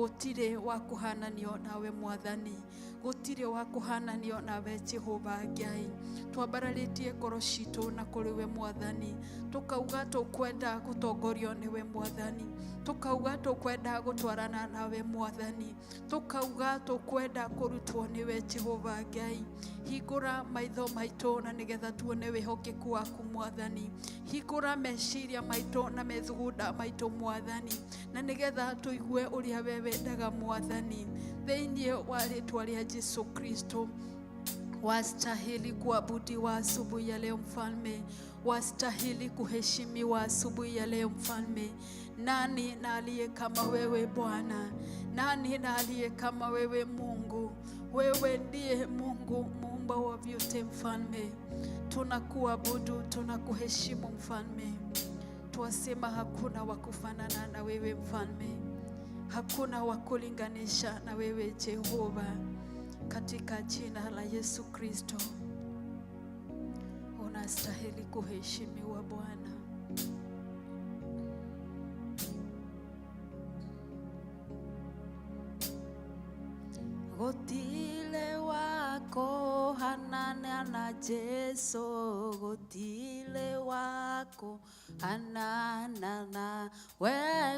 Gũtirĩ wa kũhananio nawe Mwathani, gũtirĩ wa kũhananio nawe Jehova Ngai. Twambararĩtie ngoro citũ na kũrĩ we Mwathani, tũkauga tũkwenda gũtongorio nĩwe Mwathani, tũkauga tũkwenda gũtwarana nawe Mwathani, tũkauga tũkwenda kũrutwo nĩwe Jehova Ngai. Hingũra maitho maitũ na nĩgetha tuone wĩhokeku waku Mwathani. Hingũra meciria maitũ na methugunda maitũ Mwathani, na nĩgetha tũigue ũrĩa we wendaga Mwathani, thĩinĩ wa rĩtwa rĩa Jesu Kristo. Wastahili kuabudiwa asubuhi ya leo Mfalme, wastahili kuheshimiwa asubuhi ya leo Mfalme. Nani na aliye kama wewe Bwana? Nani na aliye kama wewe Mungu? Wewe ndiye Mungu muumba wa vyote Mfalme. Tunakuabudu, tunakuheshimu Mfalme. Twasema hakuna wa kufanana na wewe Mfalme, hakuna wa kulinganisha na wewe Jehova, katika jina la Yesu Kristo. Unastahili kuheshimiwa Bwana. Gũtirĩ wa kũhanana na Jesu, gũtirĩ wa kũhanana na we,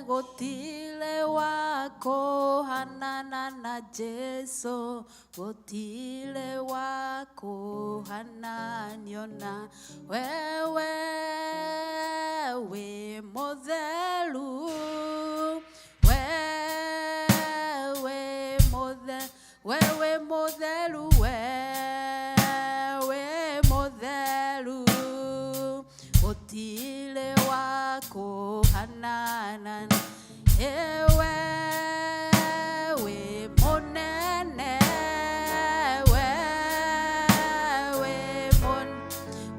gũtirĩ wa kũhanana na Jesu, gũtirĩ wa kũhananio na wewe, wĩ mũtheru, wewe mũthe, wewe mũtheru, wewe mũtheru, gũtirĩ wa kũhanana ewe, wĩ mũnene, wewe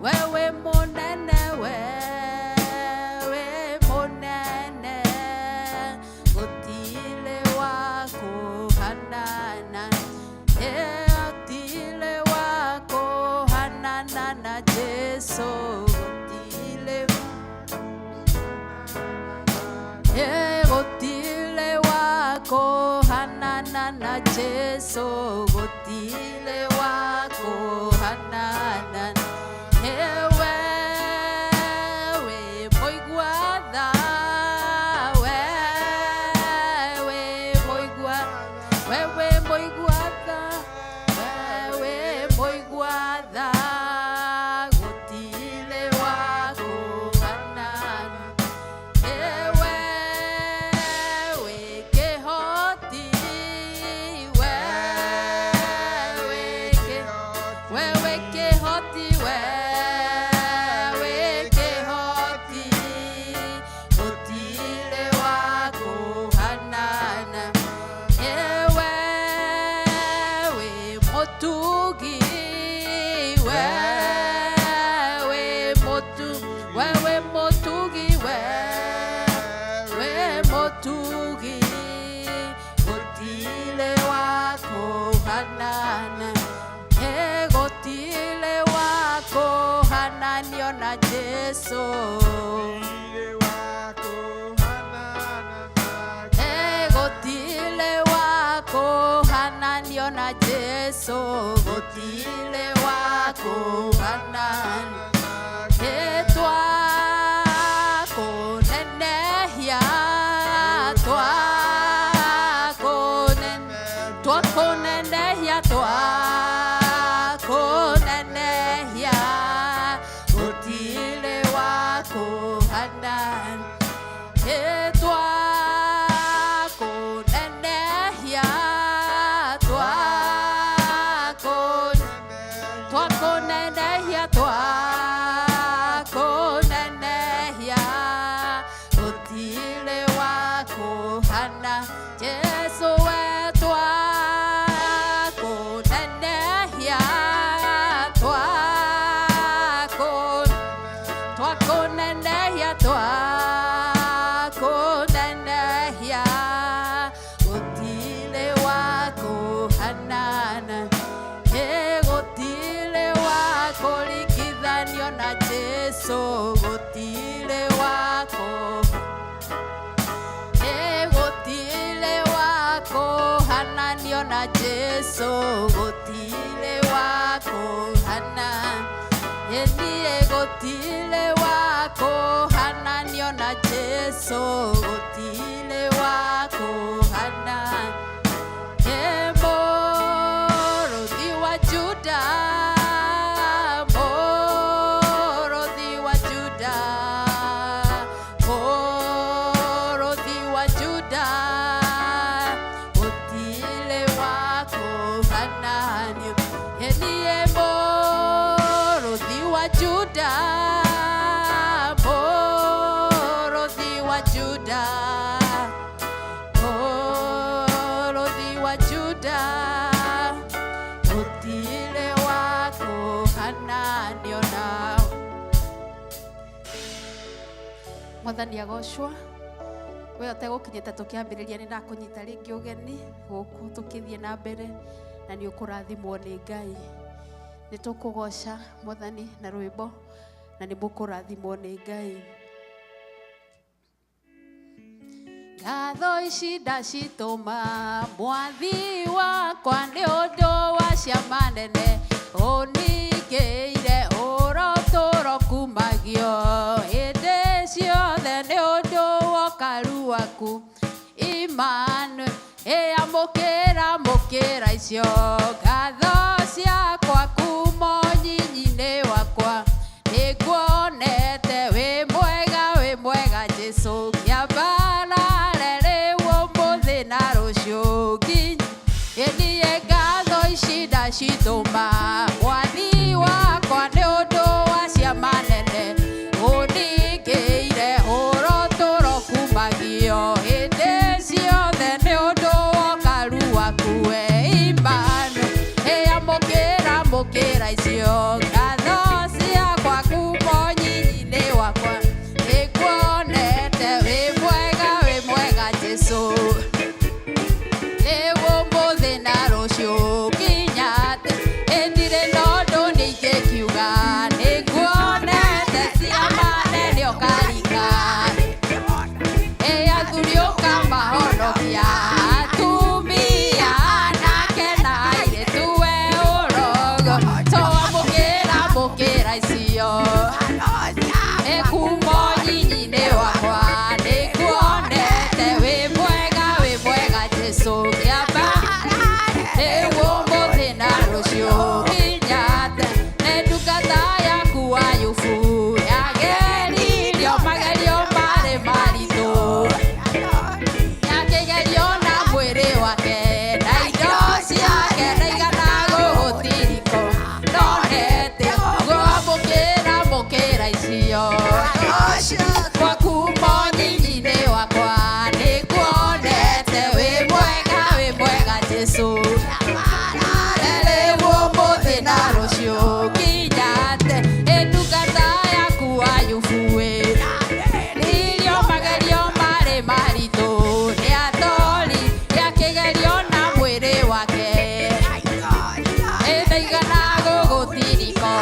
wewe mũnene, wewe mũnene, gũtirĩ wa kũhanana, gũtirĩ wa kũhanana na Jesu, gũtirĩ, gũtirĩ wa kũhanana na Jesu, gũtirĩ wa kũhanana ewe, wĩ mũigua tha, wewe mũigua, wewe mũigua tha, wewe mũigua tha, gũtirĩ wa kũhanana ewe, wĩ kĩhoti, wewe wewe kĩhoti, wewe kĩhoti, gũtirĩ wa kũhanana ewe, wĩ mũtugi, wewe mũtu, wewe mũtugi, wewe mũtugi, gũtirĩ wa kũhanana, gũtirĩ wa kũhananio na Jesu, gũtirĩ wa kũhananio na Jesu, gũtirĩ wa kũhananio, twakũnenehia, twakũnenehia, twakũnenehia, gũtirĩ wa kũhanana, twakũnenehia, twakũnenehia, twakũnenehia, gũtirĩ wa kũhana Jesu, we kũhananio na Jesu, gũtirĩ wa kũhana. Ĩniĩ gũtirĩ wa kũhananio na Jesu, gũtirĩ wa kũhana. Ĩ Mũrũthi wa Juda, Mũrũthi wa Juda, Mũrũthi wa Juda, gũtirĩ wa kũhananio. Ĩniĩ Mũrũthi wa Juda, Mũrũthi wa Juda, Mũrũthi wa Juda, gũtirĩ wa kũhananio nao. Mwathani agocwo. We ũtegũkinyĩte tũkĩambĩrĩria, nĩ ndakũnyita rĩngĩ ũgeni gũkũ tũkĩthiĩ na mbere, na nĩ ũkũrathimwo nĩ Ngai. Nĩ tũkũgoca Mwathani na rwĩmbo, na nĩ mũkũrathimwo nĩ Ngai. Ngatho ici ndacitũma Mwathi wakwa nĩ ũndũ wa ciama nene ũningĩire, ũrotũro kumagio hĩndĩ ciothe nĩ ũndũ wa ũkaru waku. Emmanuel, ĩamũkĩra mũkĩra icio ngatho ciakwa kuma ũnyinyi-inĩ wakwa. Nĩnguonete wĩ mwega, wĩ mwega Jesu, kĩambarare rĩu ũmũthĩ na rũciũ nginya. Ĩniĩ ngatho ici ndacitũma Mwathi wakwa nĩ ũndũ wa ciama nene ũningĩire, ũrotũro kumagio hĩndĩ ciothe nĩ ũndũ wa ũkaru waku. We Emmanuel, ĩamũkĩra mũkĩra icio ngatho ciakwa kuma ũnyinyi-inĩ wakwa. Nĩnguonete wĩ mwega, wĩ mwega Jesu, rĩu ũmũthĩ na rũciũ nginya tene. Ĩndirĩ na ũndũ ningĩkiuga, nĩnguonete ciama nene ũkaringa. Ĩ athuri ũkamahonokia, atumia anake na airĩtu, we ũrogo tũamũkĩra mũkĩra icio ĩkuuma ũnyinyi-inĩ wakwa. Nĩnguonete wĩ mwega, wĩ mwega Jesu, kĩamba rĩu ũmũthĩ na rũciũ nginya tene. Nĩ ndungata yaku Ayubu yageririo magerio marĩ maritũ, yakĩgerio na mwĩrĩ wake na indo ciake, ndaigana gũgũtiriko, nonete ngwamũkĩra mũkĩra icio gwaku monyinyi-inĩ wakwa. Nĩnguonete wĩ mwega, wĩ mwega Jesu, rĩu ũmũthĩ na rũciũ nginya tene. Ĩ ndungata yaku Ayubu ĩ irio magerio marĩ maritũ, nĩ atori yakĩgerio na mwĩrĩ wake, ĩndaigana gũgũtiriko,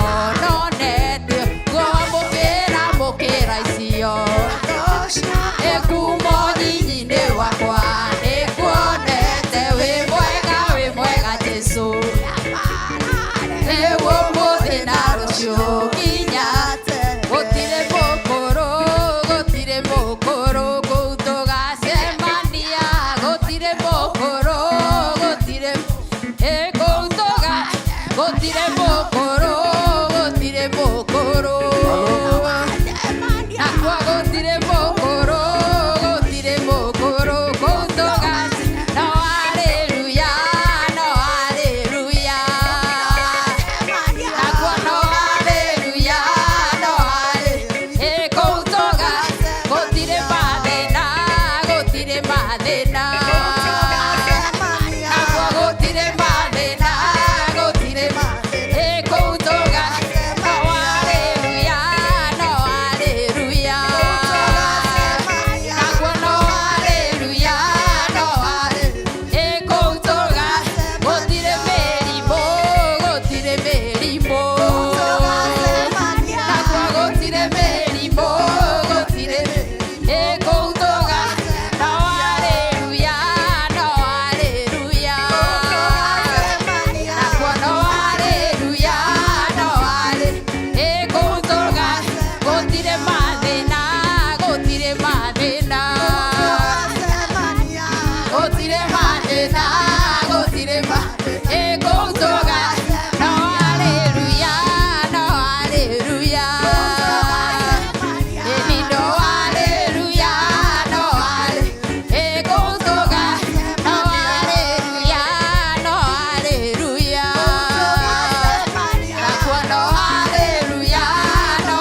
nonete ngwamũkĩra mũkĩra icio ĩkuuma ũnyinyi-inĩ wakwa. Nĩnguonete wĩ mwega, wĩ mwega Jesu, rĩu ũmũthĩ na rũciũ nginya tene. Gũtirĩ mũkũrũ, gũtirĩ mũkũrũ kũu tũgacemania, gũtirĩ mũkũrũ, gũtirĩ ĩ kũu tũga, gũtirĩ mũkũrũ, gũtirĩ mũkũrũ nakwa, gũtirĩ mũkũrũ, gũtirĩ mũkũrũ kũu tũgace. No haleluya, no haleluya nakwa, no haleluya, no haleluya ĩ kũu tũga, gũtirĩ mathĩna, gũtirĩ mathĩna nakwa, gũtirĩ mathĩna, gũtirĩ ĩ Gũtirĩ mathĩna, gũtirĩ ĩ kũu tũga. No haleluya, no haleluya. Ĩni no haleluya, no ĩ kũu tũga. No haleluya, no haleluya. Nakuo no haleluya, no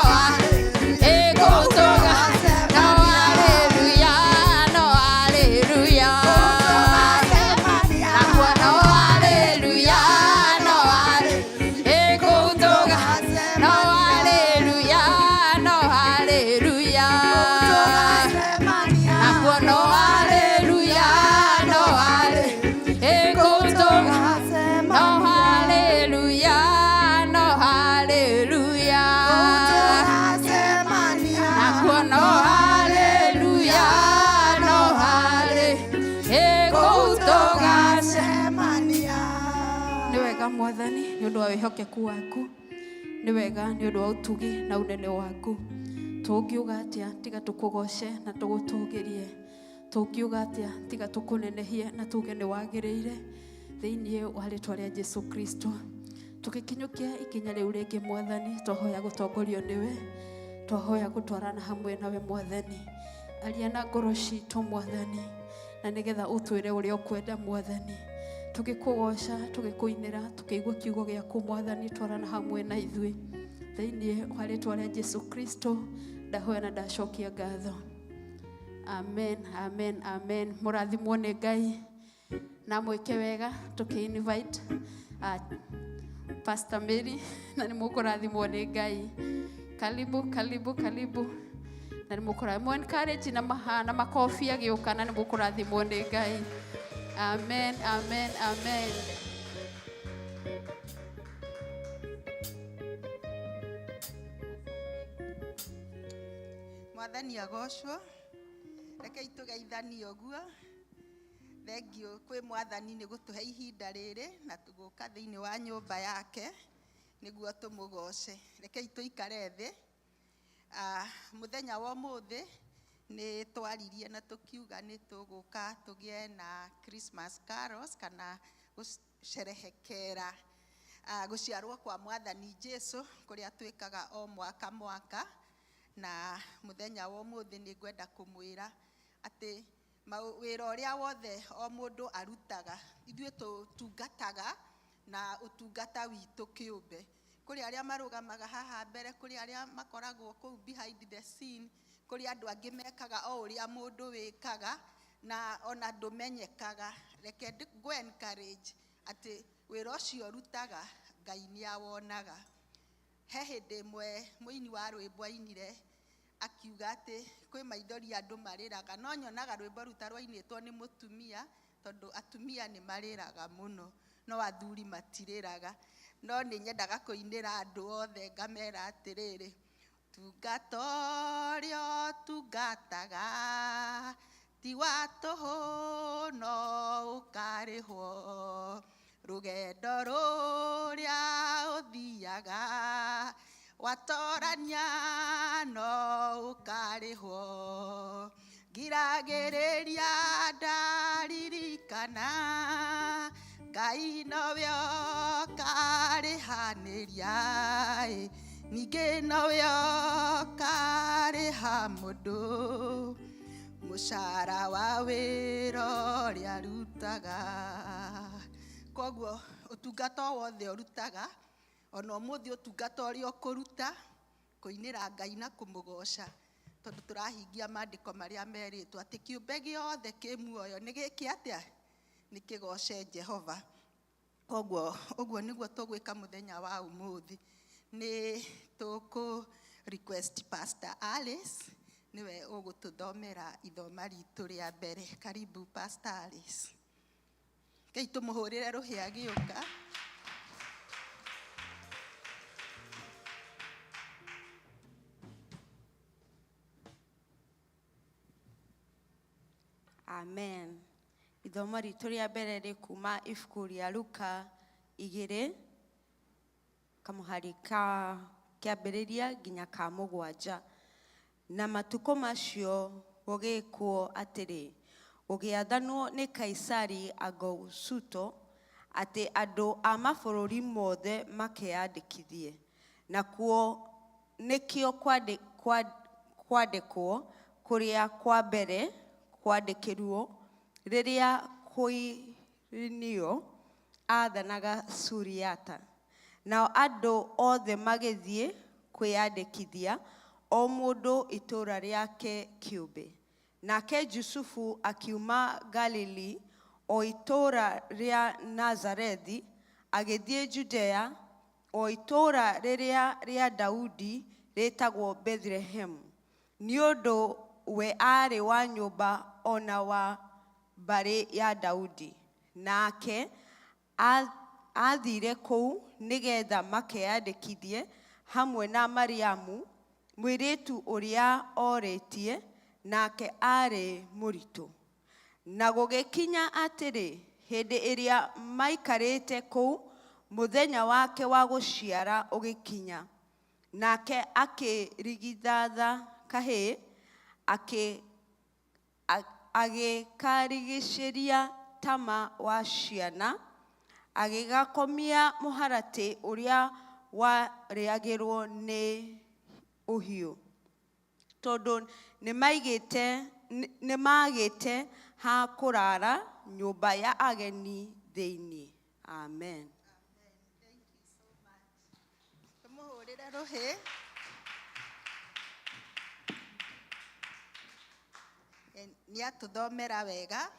ĩ kũu tũga. No haleluya, no haleluya. Nakuo no haleluya, no ĩ kũu tũga. No haleluya, no haleluya. Nakuo no haleluya, no ĩ kũu tũga. No haleluya, no haleluya. Nakuo no haleluya, no ĩ kũu tũgace. Nĩ wega Mwathani nĩ ũndũ wa wĩhokeku waku, nĩ wega nĩ ũndũ wa ũtugi na ũnene waku. Tũngiuga atĩa tiga tũkũgoce na tũgũtũgĩrie? Tũngiuga atĩa tiga tũkũnenehie na tuge nĩ wagĩrĩire thĩinĩ wa rĩtwa rĩa Jesu Kristo? Tũgĩkinyũkia ikinya rĩu rĩngĩ Mwathani, twahoya gũtongorio nĩwe, twahoya gũtwarana hamwe nawe Mwathani. Aria na ngoro citũ Mwathani, na nĩgetha ũtwĩre ũrĩa ũkwenda Mwathani. Tũgĩkũgoca, tũgĩkũinĩra, tũkĩigua kiugo gĩaku Mwathani, twarana hamwe na ithuĩ thĩinĩ wa rĩtwa rĩa Jesu Kristo. Ndahoya na ndacokia ngatho. Amen, amen, amen. Mũrathimwo nĩ Ngai na mwĩke wega. Tũkĩ invite Pastor Mary na nĩ mũkũrathimwo nĩ Ngai. Karibu, karibu, karibu, na nĩ mũkũrathimwo. Encourage na maha na makobi agĩũka, na nĩ mũkũrathimwo nĩ Ngai. Amen, amen, amen. Mwathani agocwo. Rekei tũgeithanie ũguo. Thengiũ kwĩ Mwathani nĩ gũtũhe ihinda rĩrĩ na tũgũka thĩinĩ wa nyũmba yake nĩguo tũmũgoce. Rekei tũikare thĩ. Mũthenya wa ũmũthĩ nĩ twaririe na tũkiuga nĩ tũgũka tũgĩe na Christmas carols kana gũcerehekera gũciarwo kwa Mwathani Jesu kũrĩa twĩkaga o mwaka mwaka. Na mũthenya wa ũmũthĩ nĩ ngwenda kũmwĩra atĩ wĩra ũrĩa wothe o mũndũ arutaga, ithuĩ tũtungataga na ũtungata witũ kĩũmbe. Kũrĩ arĩa marũgamaga haha mbere, kũrĩ arĩa makoragwo kũu behind the scene, kũrĩ andũ angĩ mekaga o ũrĩa mũndũ wĩkaga na ona ndũmenyekaga. Reke ngũ encourage atĩ wĩra ũcio ũrutaga, Ngai nĩ awonaga. He hĩndĩ ĩmwe mũini wa rwĩmbo ainire akiuga atĩ kwĩ maithori andũ marĩraga, no nyonaga rwĩmbo rũu ta rwainĩtwo nĩ mũtumia, tondũ atumia nĩ marĩraga mũno no athuri matirĩraga. No nĩ nyendaga kũinĩra andũ othe ngamera atĩrĩrĩ, tungata ũrĩa ũtungataga ti wa tũhũ, no ũkarĩhwo. Rũgendo rũrĩa ũthiaga watorania no ũkarĩhwo. Ngiragĩrĩria ndaririkana Ngai nowe ũkarĩhanĩria ĩ, ningĩ nowe ũkarĩha mũndũ mũcara wa wĩra ũrĩa arutaga. Koguo ũtungata o wothe ũrutaga, ona ũmũthĩ ũtungata ũrĩa ũkũruta, kũinĩra Ngai na kũmũgoca, tondũ tũrahingia maandĩko marĩa merĩtwo atĩ kĩũmbe gĩothe kĩ muoyo nĩ gĩke atĩa? Nĩ kĩgoce Jehova. Koguo ũguo nĩguo tũgwĩka mũthenya wa ũmũthĩ. Nĩ tũkũ request Pastor Alice nĩwe ũgũtũthomera ithoma ritũ rĩa mbere. Karibu, Pastor Alice. Kei tũmũhũrĩre rũhĩ agĩũka. Amen. Ithomo ritũ rĩa mbere rĩ kuma ibuku rĩa Luka 2, kamũhari ka kĩambĩrĩria nginya ka 7. Na matukũ macio gũgĩkwo atĩrĩ, Gũgĩathanwo nĩ Kaisari Augusuto atĩ andũ a mabũrũri mothe makeyandĩkithie. Nakuo nĩkĩo kwandĩkwo kũrĩa kwa mbere kwandĩkirwo rĩrĩa Kuirinio aathanaga Suriata. Nao andũ othe magĩthiĩ kwĩyandĩkithia, o mũndũ itũũra rĩake kĩũmbe. Nake Jusufu akiuma Galili, o itũũra rĩa Nazarethi, agĩthiĩ Judea, o itũũra rĩrĩa rĩa Daudi rĩĩtagwo Bethilehemu, nĩ ũndũ we aarĩ wa nyũmba o na wa mbarĩ ya Daudi. Nake aathire kũu nĩgetha makeyandĩkithie hamwe na Mariamu, mũirĩtu ũrĩa orĩtie, nake aarĩ mũritũ. Na gũgĩkinya atĩrĩ, hĩndĩ ĩrĩa maikarĩte kũu, mũthenya wake wa gũciara ũgĩkinya. Nake akĩrigithatha kahĩĩ, agĩkarigicĩria tama wa ciana, agĩgakomia mũharatĩ ũrĩa warĩagĩrwo nĩ ũhiũ, tondũ nĩmaagĩte ha kũrara nyũmba ya ageni thĩinĩ. Amen. Tũmũhũrĩre rũhĩ. Nĩ atũthomera wega.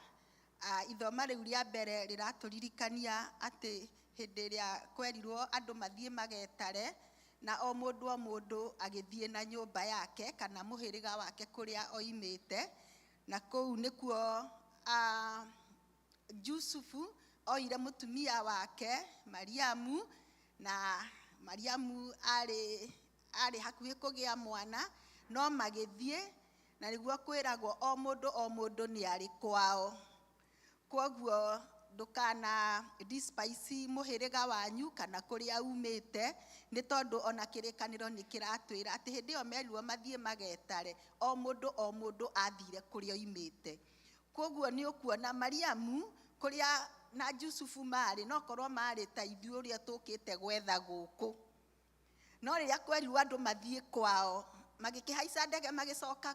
Ithoma rĩu rĩa mbere rĩratũririkania atĩ hĩndĩ ĩrĩa kwerirwo andũ mathiĩ magetare, na o mũndũ o mũndũ agĩthiĩ na nyũmba yake kana mũhĩrĩga wake kũrĩa oimĩte, na kũu nĩkuo Jusufu oire mũtumia wake Mariamu, na Mariamu arĩ hakuhĩ kũgĩa mwana, no magĩthiĩ, na nĩguo kwĩragwo o mũndũ o mũndũ nĩ arĩ kwao. Kwoguo ndũkana despise mũhĩrĩga wanyu kana kũrĩa umĩte, nĩ tondũ ona kĩrĩkanĩro nĩ kĩratwĩra atĩ hĩndĩ ĩyo merirwo mathiĩ magetare, o mũndũ o mũndũ athire kũrĩa oimĩte. Kwoguo nĩ ũkuona Mariamu kũrĩa na Jusufu marĩ, no korwo marĩ ta ithuĩ ũrĩa tũkĩte gwetha gũkũ. No rĩrĩa kwerirwo andũ mathiĩ kwao, magĩkĩhaica ndege magĩcoka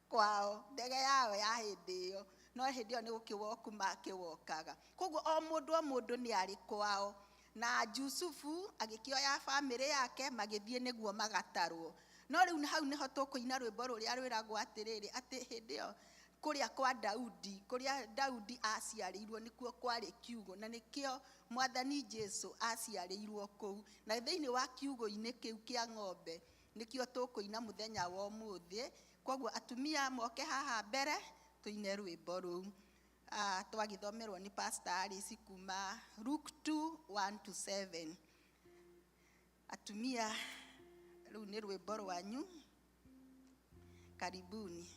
kwao, ndege yao ya hĩndĩ ĩyo. No hĩndĩ ĩyo nĩ gũkĩwoku makĩwokaga. Kwoguo o mũndũ o mũndũ nĩ arĩ kwao. Na Jusufu agĩkĩoya bamĩrĩ yake magĩthiĩ nĩguo magatarwo. No rĩu hau nĩho tũkũina rwĩmbo rũrĩa rwĩragwo atĩrĩrĩ, atĩ hĩndĩ ĩyo kũrĩa kwa Daudi, kũrĩa Daudi aciarĩirwo nĩkuo kwarĩ kiugũ, na nĩkĩo Mwathani Jesu aciarĩirwo kũu. Na thĩinĩ wa kiugũ-inĩ kĩu kĩa ng'ombe nĩkĩo tũkũina mũthenya wa ũmũthĩ. Kwoguo atumia moke haha mbere tũine rwĩmbo rũu. Twagĩthomerwo nĩ Pastor Alice kuma Luke 2:1-7. Atumia, rũu nĩ rwĩmbo rwanyu. Karibuni.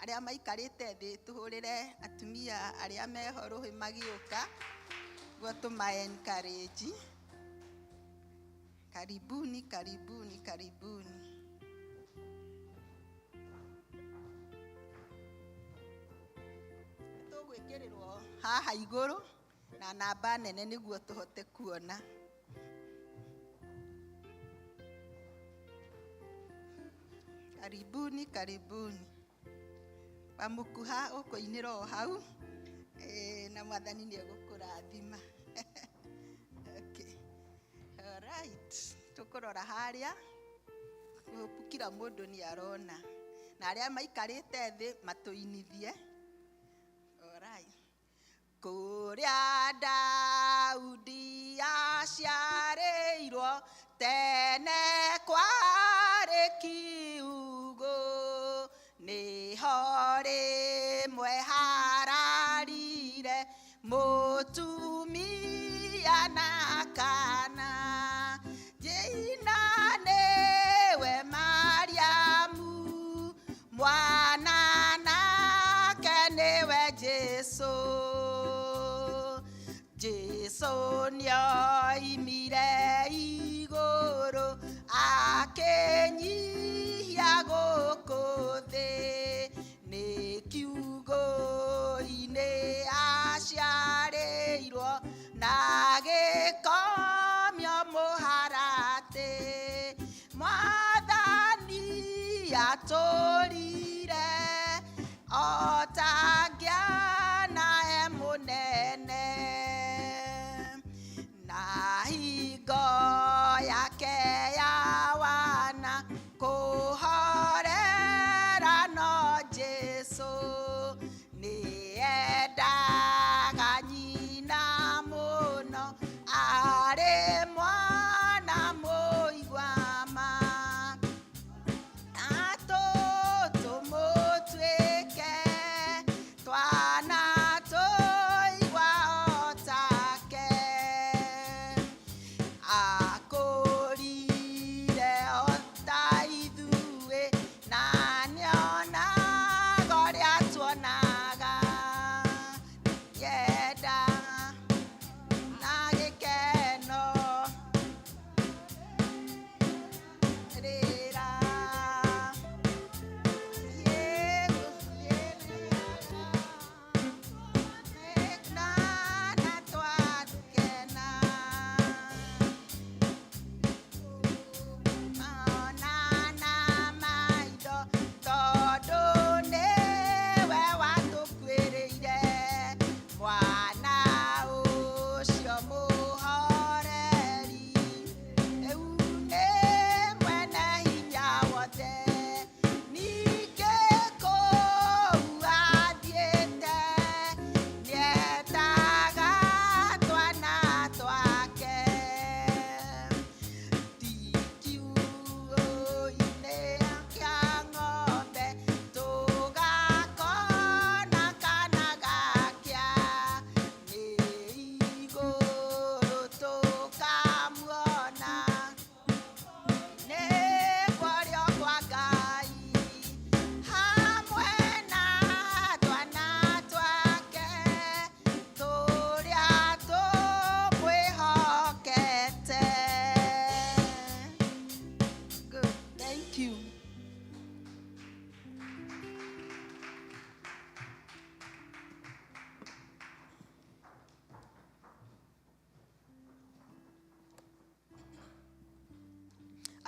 Arĩa maikarĩte thĩ tũhũrĩre atumia arĩa meho rũhĩ magĩũka, guo tũma encourage. Karibuni, karibuni, karibuni. Tũgwĩkĩrĩrwo haha igũrũ na namba nene nĩguo tũhote kuona. Karibuni, karibuni. Wamũkuha ũkũinĩra o hau, na Mwathani nĩ egũkũrathima. Okay. All right. Tũkũrora harĩa, hope kila mũndũ nĩ arona. Na arĩa maikarĩte thĩ matũinithie. All right. Kũrĩa Daudi aciarĩirwo tene kwarĩ kiugũ, nĩho rĩmwe hararire mũtumia na kana. Jina nĩwe Mariamu, mwana nake nĩwe Jesũ. Jesũ nĩoimire igũrũ akĩnyihia gũkũ thĩ, nĩ kiugũ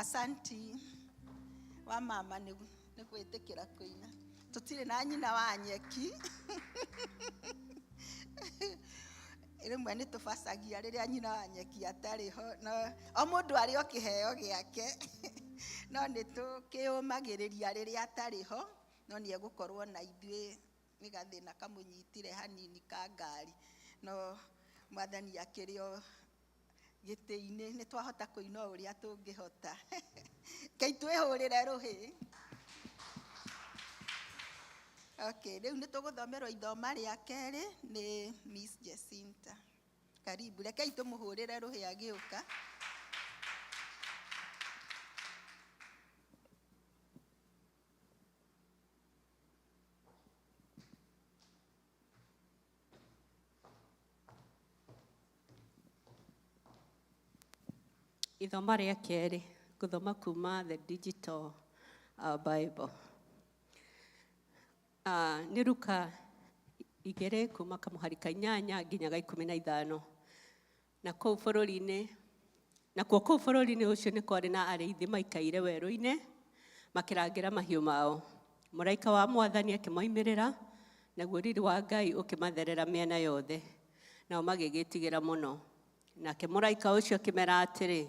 Asanti wa mama nĩ gwĩtĩkĩra kũina. Tũtirĩ na nyina wa nyeki. Rĩmwe nĩ tũbacagia rĩrĩa nyina wa nyeki atarĩ ho, no o mũndũ arĩ o kĩheo gĩake. No nĩ tũkĩũmagĩrĩria rĩrĩa atarĩ ho, no nĩ egũkorwo na ithuĩ nĩ gathĩna kamũnyitire hanini ka ngari, no mwathani akĩrĩ o gĩtĩ-inĩ, nĩ twahota kũina o ũrĩa tũngĩhota. Kei twĩhũrĩre rũhĩ. Okay, rĩu nĩ tũgũthomerwo ithoma rĩa kerĩ nĩ Miss Jacinta. Karibu, rekei tũmũhũrĩre rũhĩ agĩũka. Ithoma rĩa kerĩ ngũthoma kuma the digital Bible. Nĩ Luka 2 kuma kamũhari ka 8 nginya ga 15. Na kũu bũrũri-inĩ, nakuo kũu bũrũri-inĩ ũcio nĩ kwarĩ na arĩithi maikaire werũ-inĩ makĩrangĩra mahiũ mao. Mũraika wa mwathani akĩmoimĩrĩra, naguo riri wa Ngai ũkĩmatherera mĩena yothe, nao magĩgĩtigĩra mũno. Nake mũraika ũcio akĩmera atĩrĩ,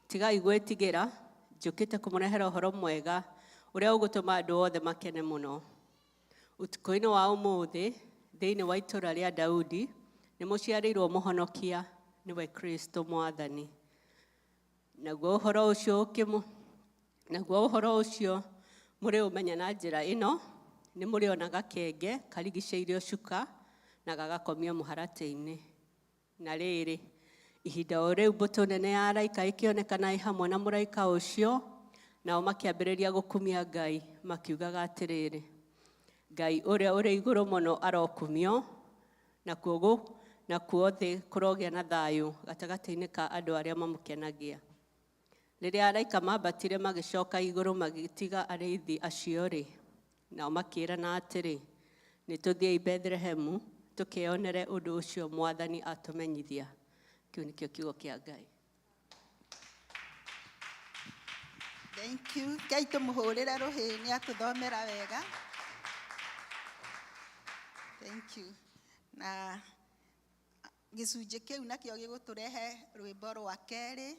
tigai gwĩtigĩra, njũkĩte kũmũrehera ũhoro mwega ũrĩa ũgũtũma andũ othe makene mũno. Ũtukũ-inĩ wa ũmũthĩ, thĩinĩ wa itũũra rĩa Daudi, nĩ mũciarĩirwo mũhonokia, nĩwe Kristo mwathani. Naguo ũhoro ũcio mũrĩũmenya na njĩra ĩno, nĩ mũrĩona gakenge karigicĩirio cuka na gagakomio mũharatĩ-inĩ. Na rĩrĩ, ihinda o rĩu mbũtũ nene ya araika ĩkĩonekana ĩ hamwe na mũraika ũcio, nao makĩambĩrĩria gũkumia Ngai makiugaga atĩrĩrĩ, Ngai ũrĩa ũrĩ igũrũ mũno arokumio, nakuo thĩ kũrogĩa na thayũ gatagatĩ-inĩ ka andũ arĩa mamũkenagia. Rĩrĩa araika mambatire magĩcoka igũrũ magĩtiga arĩithi acio-rĩ, nao makĩĩrana atĩrĩ, nĩ tũthiĩi Bethlehemu tũkeonere ũndũ ũcio mwathani atũmenyithia. Kĩu nĩkĩo kiugo kĩa Ngai. Thank you. Ngai tũmũhũrĩre rũhĩ nĩ atũthomera wega. Thank you. Na gĩcunjĩ kĩu nakĩo gĩgũtũrehe rwĩmbo rwa kerĩ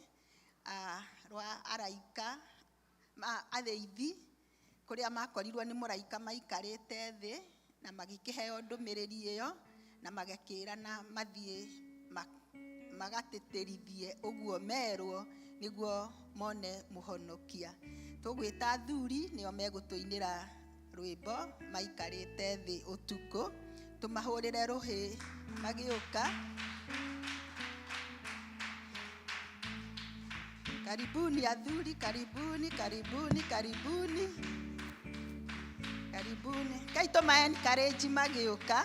rwa araika arĩithi kũrĩa makorirwo nĩ mũraika maikarĩte thĩ na magĩkĩheo ndũmĩrĩri ĩyo na magĩkĩrana mathiĩ magatĩtĩrithie ũguo merwo nĩguo mone mũhonokia. Tũgwĩta athuri nĩo megũtũinĩra rwĩmbo maikarĩte thĩ ũtukũ, tũmahũrĩre rũhĩ magĩũka. Karibuni athuri, karibuni, karibuni, karibuni, karibuni. Kai tũma encourage magĩũka.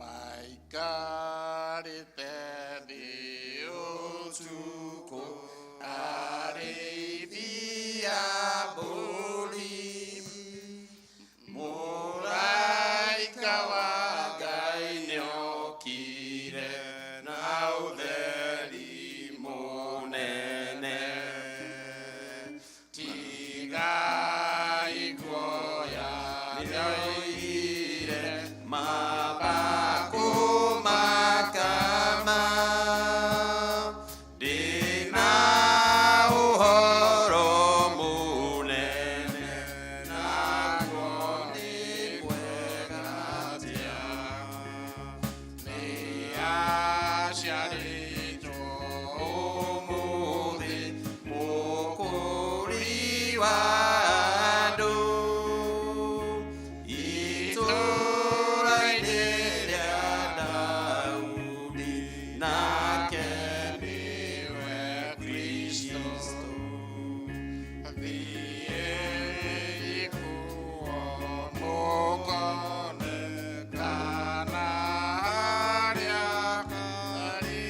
My God is there. Ũtukũ arĩithi a mbũri, mũraika wa Ngai nĩokire na ũtheri mũnene. Tigai guoya, nĩoigire, mamba kũmakama. Ndĩna ũhoro mũnene, naguo nĩ mwega atĩa. Nĩaciarĩtwo ũmũthĩ Mũkũũri wa andũ, itũũra-inĩ rĩa Daudi, nake nĩwe Kristo. Thiĩi kuo mũkone kana harĩa karĩ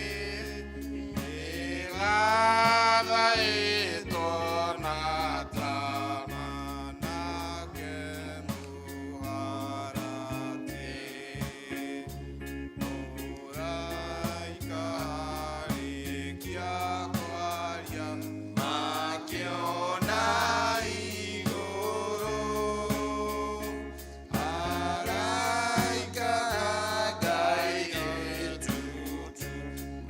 ĩgathaĩtwo na tama, nake mũharatĩ. Mũraika arĩkia kwaria, makĩona igũrũ araika a Ngai gĩtutu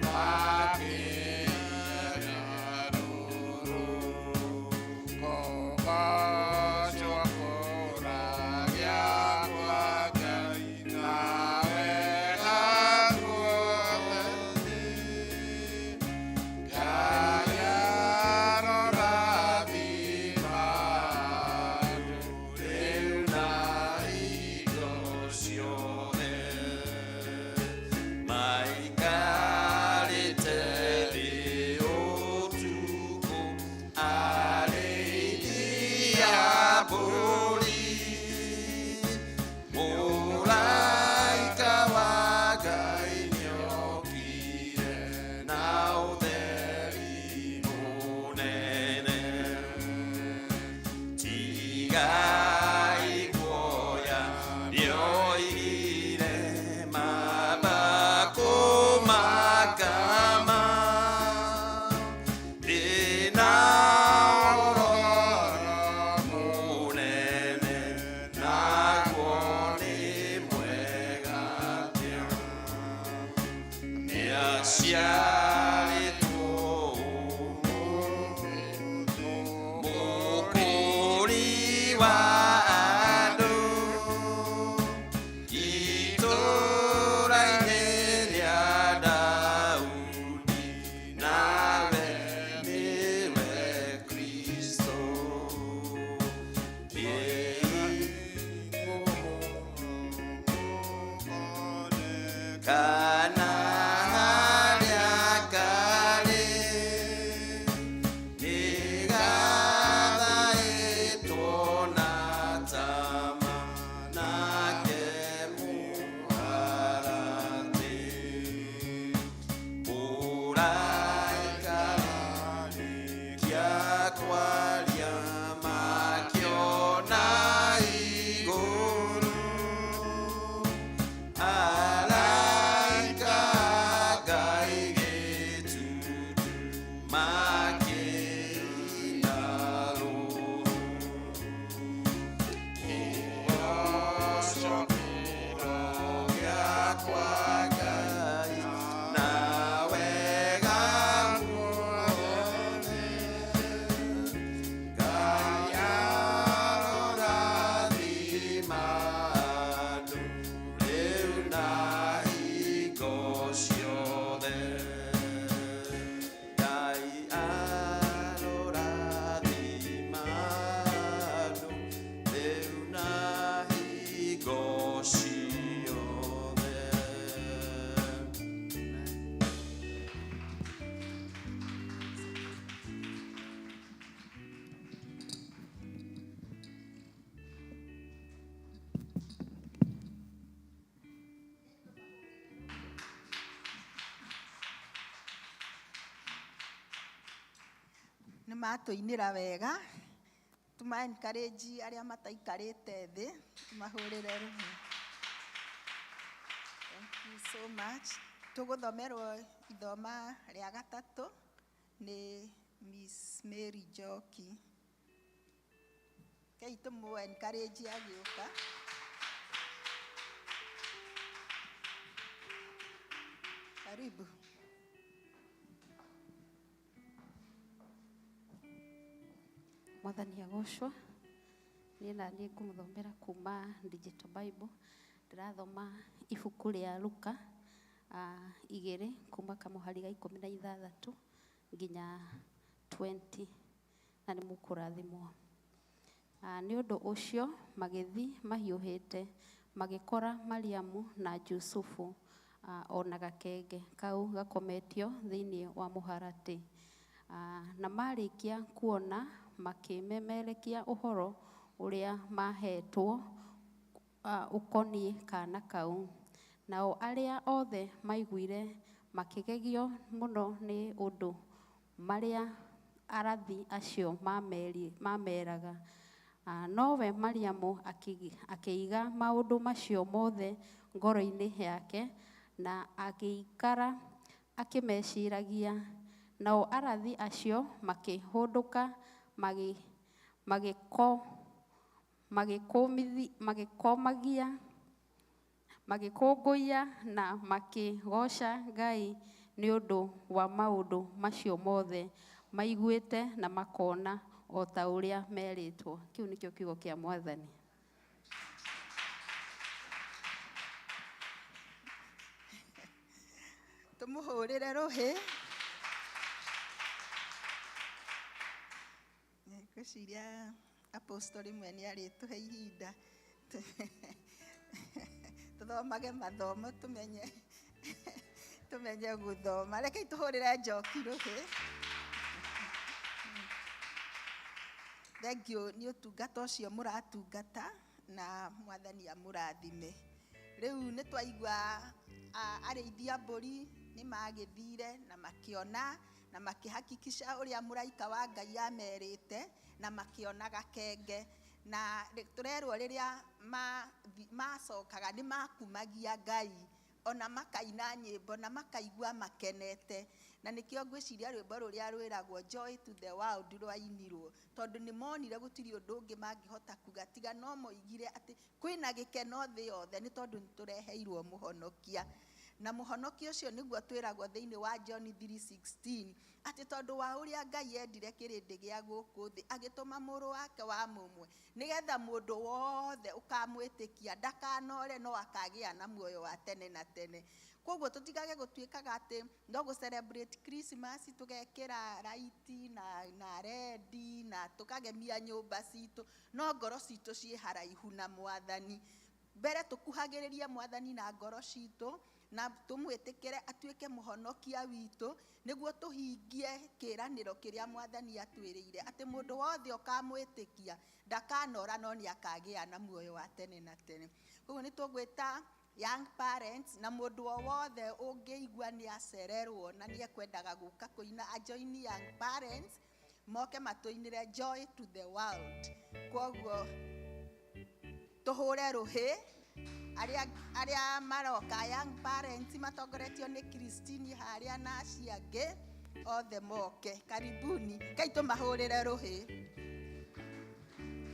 makĩina rũrũ. Kũgoocwo kũragĩa kwa Ngai na wega guothe thĩ. Ngai arorathima andũ rĩu na hingo ciothe. Maikarĩte thĩ ũtukũ arĩithi a mbũri, mũraika wa Ngai nĩokire na ũtheri mũnene. Tigai guoya, nĩoigire, mamba kũmakama. Ndĩna ũhoro mũnene, naguo nĩ mwega atĩa. Nĩaciarĩtwo ũmũthĩ Mũkũũri wa andũ, itũũra-inĩ rĩa Daudi, nawe nĩwe Kristo. Thiĩi kana harĩa karĩ nĩgathaĩtwo na tama, nake mũharatĩ. Mũraika arĩkia kwaria, makĩona igũrũ araika. Nĩ matũinĩra wega, tũma encourage arĩa mataikarĩte thĩ, tũmahũrĩre rũhĩ. Thank you so much. Tũgũthomerwo ithoma rĩa gatatũ nĩ Miss Mary Njoki. Kei tũmũ encourage agĩũka. Karibu. Mwathani agocwo. Niĩ na niĩ ngũmũthomera kuma Digital Bible. Ndĩrathoma ibuku rĩa Luka 2 kuma kamũhari ga 16 nginya 20, na nĩ mũkũrathimwo. Nĩ ũndũ ũcio magĩthiĩ mahiũhĩte, magĩkora Mariamu na Jusufu, ona gakenge kau gakometio thĩinĩ wa mũharatĩ. Na marĩkia kuona makĩmemerekia ũhoro ũrĩa mahetwo ũkoniĩ kana kau. Nao arĩa othe maiguire makĩgegio mũno nĩ ũndũ marĩa arathi acio mameraga. Nowe Mariamu akĩiga maũndũ macio mothe ngoro-inĩ yake, na agĩikara akĩmeciragia. Nao arathi acio makĩhũndũka, magĩkomagia, magĩkũngũiya na makĩgooca Ngai nĩ ũndũ wa maũndũ macio mothe maiguĩte na makona, o ta ũrĩa merĩtwo. Kĩu nĩkĩo kiugo kĩa Mwathani. Tũmũhũrĩre rũhĩ. Ngwĩciria apostoli rĩmwe nĩ arĩtũhe ihinda tũthomage mathomo, tũmenye gũthoma. Rekei tũhũrĩre Njoki rũhĩ. Thank you nĩ ũtungata ũcio mũratungata, na Mwathani amũrathime. Rĩu nĩ twaigua arĩithi a mbũri nĩ magĩthire na makĩona na makĩhakikisha ũrĩa mũraika wa Ngai amerĩte, na makĩona gakenge. Na tũrerwo rĩrĩa macokaga nĩ makumagia Ngai, ona makaina nyĩmbo na makaigua makenete. Na nĩkĩo ngwĩciria rwĩmbo rũrĩa rwĩragwo Joy to the World rwainirwo, tondũ nĩ monire gũtirĩ ũndũ ũngĩ mangĩhota kuga tiga no moigire atĩ kwĩna gĩkeno thĩ yothe, nĩ tondũ nĩ tũreheirwo mũhonokia. Na mũhonokia ũcio nĩguo twĩragwo thĩinĩ wa John 3:16, atĩ tondũ wa ũrĩa Ngai endire kĩrĩndĩ gĩa gũkũ thĩ, agĩtũma mũrũ wake wa mũmwe, nĩgetha mũndũ wothe ũkamwĩtĩkia ndakanore no akagĩa na muoyo wa tene na tene. Koguo tũtigage gũtuĩkaga atĩ no gũ celebrate Christmas, tũgekĩra raiti na redi na tũkagemia nyũmba citũ, no ngoro citũ ciĩ haraihu na Mwathani. Mbere tũkuhagĩrĩrie Mwathani na ngoro citũ, na tũmwĩtĩkĩre atuĩke mũhonokia witũ, nĩguo tũhingie kĩĩranĩro kĩrĩa Mwathani atwĩrĩire, atĩ mũndũ wothe ũkamwĩtĩkia ndakanora no nĩ akagĩa na muoyo wa tene na tene. Koguo nĩ tũgwĩta young parents na mũndũ o wothe ũngĩigua nĩ acererwo na nĩ ekwendaga gũka kũina, ajoin young parents moke matũinĩre Joy to the World. Koguo tũhũre rũhĩ arĩa maroka young parents matongoretio nĩ Christine harĩa na acio angĩ othe moke. Karibuni, kai tũmahũrĩre rũhĩ.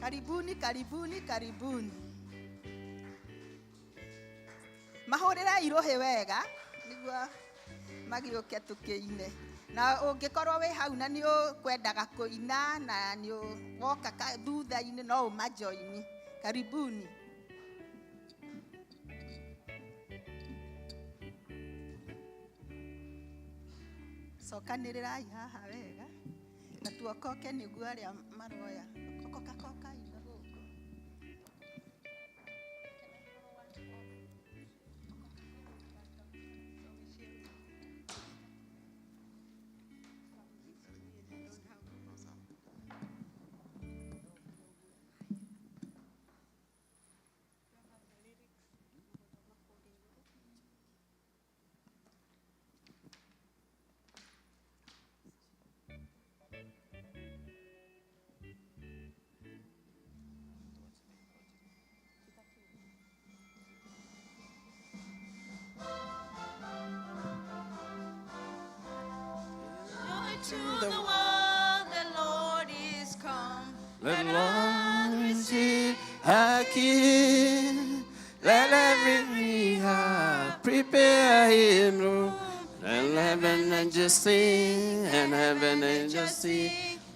Karibuni, karibuni, karibuni. Mahũrĩrei rũhĩ wega nĩguo magĩũke tũkĩine. Na ũngĩkorwo wĩ hau na nĩ ũkwendaga kũina na nĩ woka thutha-inĩ, no ũmajoini. Karibuni. Cokanĩrĩrai haha wega na tuokoke nĩguo arĩa maroya. Okoka kokai na gũkũ. King. Let every heart prepare him room. And heaven angels sing, and heaven angels sing,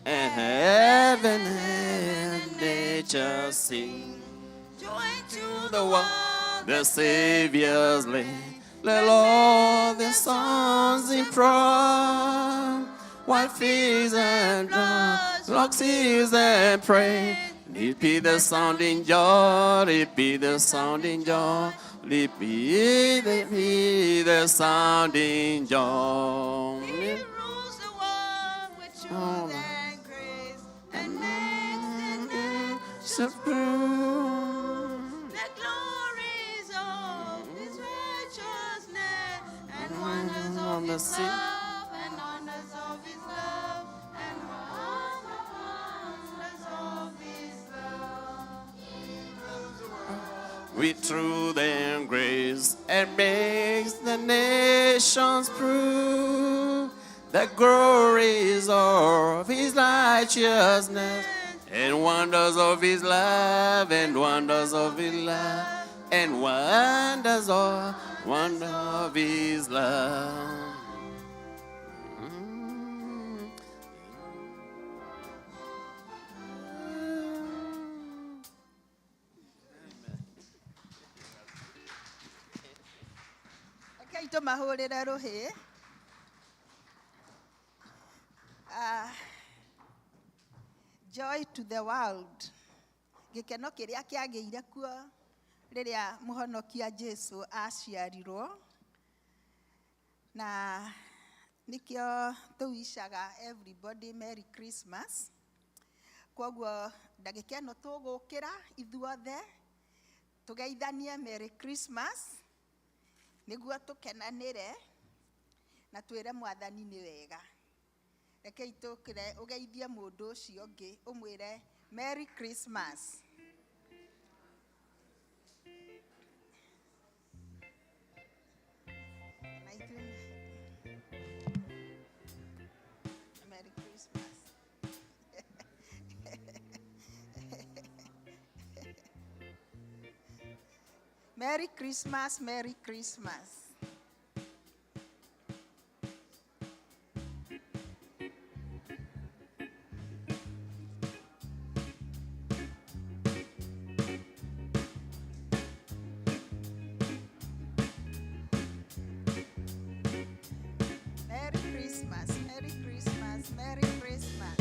and heaven and nature sing. Joy to The one, the Savior's land. Let all the sons in pride, white fields and blood, locks ears and pray. It be the sounding joy, it be the sounding joy, it be the sounding joy. He rules the world with truth and grace and makes the nations Supreme. the glories of his righteousness and wonders of On the his sea. love and wonders of his love and wonders of his love. With truth and grace and makes the nations prove the glories of his righteousness and wonders of his love and wonders of his love and wonders of wonder of his love. Mm. Rekei tũmahũrĩre rũhĩ. Ah, joy to the world. Gĩkeno kĩrĩa kĩagĩire kuo rĩrĩa mũhonokia Jesu aciarirwo. Na nĩkĩo tũwicaga everybody Merry Christmas. Kwoguo ndagĩka ĩno tũgũkĩra ithuothe tũgeithanie Merry Christmas nĩguo tũkenanĩre na twĩre mwathani nĩ wega. Rekei tũkĩre ũgeithie mũndũ ũcio ũngĩ ũmwĩre Merry Christmas. Na Merry Christmas. Merry Christmas, Merry Christmas. Merry Christmas, Merry Christmas, Merry Christmas.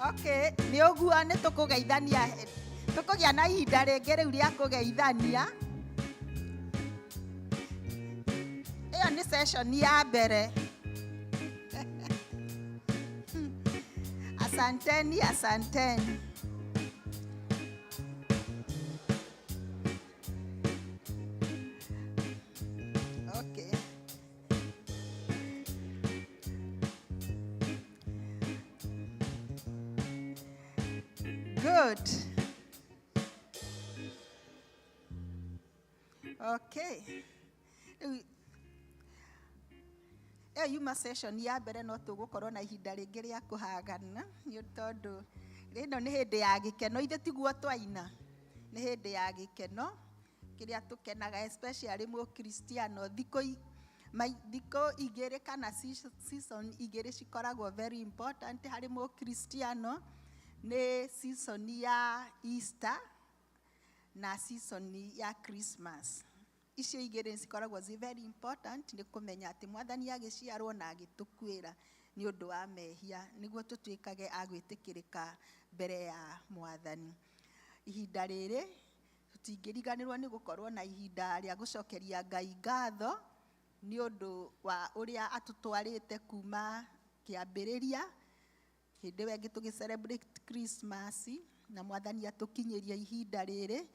Okay, nĩ ũguo nĩ tũkũgeithania tũkũgĩa na ihinda rĩngĩ rĩu rĩa kũgeithania. Ĩyo nĩ session ya mbere. Asanteni, asanteni. Okay. Good. Okay. Rĩu ĩyo yuma session ya mbere no tũgũkorwo na ihinda rĩngĩ rĩa kũhagana nĩ tondũ ĩno nĩ hĩndĩ ya gĩkeno ithe tiguo twaina nĩ hĩndĩ ya gĩkeno kĩrĩa tũkenaga especially mũkristiano thikũ igĩrĩ kana season igĩrĩ cikoragwo very important harĩ mũkristiano nĩ season ya Easter na season ya Christmas. Icio igĩrĩ cikoragwo ci very important nĩ kũmenya atĩ mwathani agĩciarwo na agĩtũkuĩra nĩ ũndũ wa mehia nĩguo tũtuĩkage a gwĩtĩkĩrĩka mbere ya mwathani. Ihinda rĩrĩ tũtingĩriganĩrwo nĩ gũkorwo na ihinda rĩa gũcokeria Ngai ngatho nĩ ũndũ wa ũrĩa atũtwarĩte kuma kĩambĩrĩria hĩndĩ ĩyo ĩngĩ tũgĩ celebrate Christmas na mwathani atũkinyĩria ihinda rĩrĩ.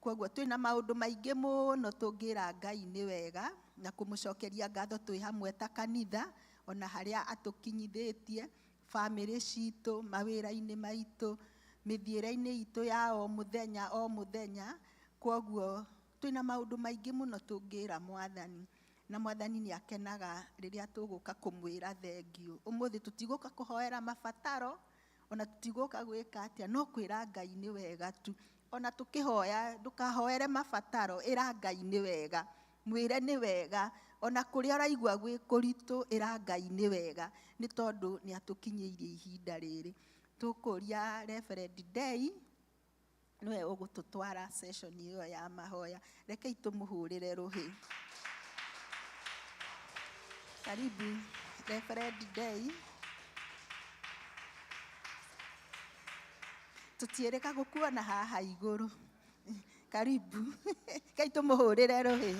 Kwoguo twĩna maũndũ maingĩ mũno tũngĩra Ngai nĩ wega na kũmũcokeria ngatho twĩ hamwe ta kanitha ona harĩa atũkinyithĩtie bamĩrĩ citũ mawĩra-inĩ maitũ mĩthiĩre-inĩ itũ ya o mũthenya o mũthenya. Kwoguo twĩna maũndũ maingĩ mũno tũngĩra mwathani na mwathani nĩ akenaga rĩrĩa tũgũka kũmwĩra thengiũ. Ũmũthĩ tũtigũka kũhoera mabataro Ona tũtigũka gwĩka atĩa, no kwĩra Ngai nĩ wega tu. Ona tũkĩhoya, ndũkahoere mabataro, ĩra Ngai nĩ wega, mwĩre nĩ wega. Ona kũrĩa ũraigua gwĩ kũritũ, ĩra Ngai nĩ wega, nĩ tondũ nĩ atũkinyĩirie ihinda rĩrĩ. Tũkũria Reverend Dei nĩwe ũgũtũtwara session ĩyo ya mahoya. Rekei tũmũhũrĩre rũhĩ. Karibu Reverend Dei. Tũtiĩrĩga gũkuona haha igũrũ. Karibu. Rekei tũmũhũrĩre rũhĩ.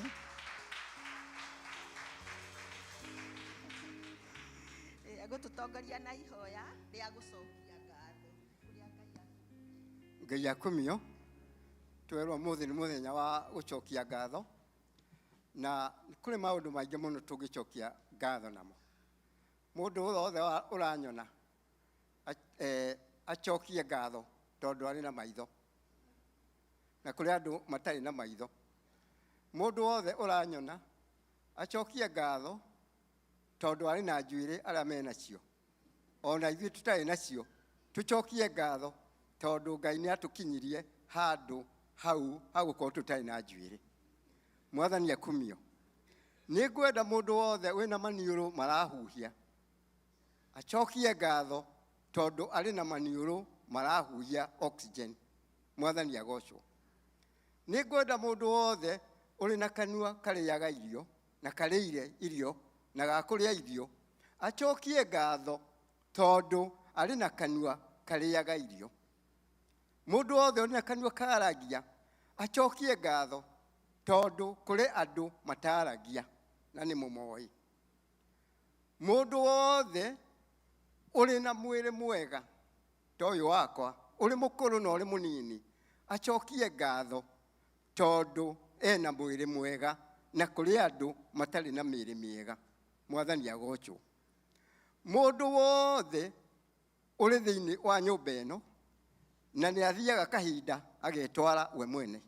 Egũtũtongoria na ihoya rĩa gũcokia ngatho kũrĩa Ngai. Ngai akumio. Twerwo mũthĩ nĩ mũthenya wa gũcokia ngatho, na kũrĩ maũndũ maingĩ mũno tũngĩcokia ngatho namo. Mũndũ wothe ũranyona acokie ngatho tondũ arĩ na maitho, na kũrĩ andũ matarĩ na maitho. Mũndũ wothe ũranyona acokie ngatho tondũ arĩ na njuĩrĩ arĩa menacio, ona ithuĩ tũtarĩ nacio tũcokie ngatho tondũ Ngai nĩ atũkinyirie handũ hau hagũkorwo tũtarĩ na njuĩrĩ. Mwathani akumio. Nĩ ngwenda mũndũ wothe wĩna maniũrũ marahuhia acokie ngatho tondũ arĩ na maniũrũ marahuhia oxygen. Mwathani agocwo. Nĩ ngwenda mũndũ wothe ũrĩ na kanua karĩaga irio na karĩire irio na gakũrĩa irio acokie ngatho tondũ arĩ na kanua karĩaga irio. Mũndũ wothe ũrĩ na kanua karagia acokie ngatho tondũ kũrĩ andũ mataragia na nĩ mũmoĩ. Mũndũ wothe ũrĩ na mwĩrĩ mwega ta ũyũ wakwa, ũrĩ mũkũrũ na ũrĩ mũnini, acokie ngatho tondũ ena mwĩrĩ mwega na kũrĩ andũ matarĩ na mĩĩrĩ mĩega. Mwathani agocwo. Mũndũ wothe ũrĩ thĩinĩ wa nyũmba ĩno na nĩ athiaga kahinda agetwara we mwene,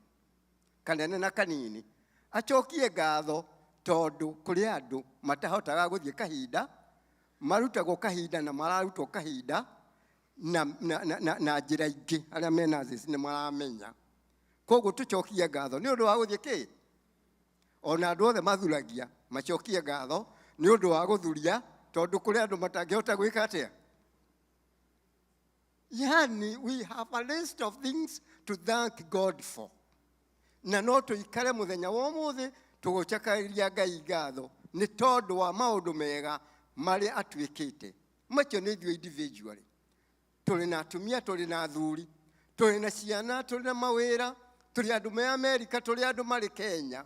kanene na kanini, acokie ngatho tondũ kũrĩ andũ matahotaga gũthiĩ kahinda, marutagwo kahinda na mararutwo kahinda na njĩra ingĩ, arĩa mena nurses nĩ maramenya. Koguo tũcokie ngatho nĩ ũndũ wa gũthiĩ kĩ? Ona andũ othe mathuragia macokie ngatho nĩ ũndũ wa gũthuria, tondũ kũrĩ andũ matangĩhota gwĩka atĩa. Yani we have a list of things to thank God for. Na no tũikare mũthenya wa ũmũthĩ tũgũcakaĩria Ngai ngatho nĩ tondũ wa maũndũ mega marĩa atuĩkĩte. Macio nĩ ithuĩ individually. Tũrĩ na atumia, tũrĩ na athuri, tũrĩ na ciana, tũrĩ na mawĩra, tũrĩ andũ me Amerika, tũrĩ andũ marĩ Kenya.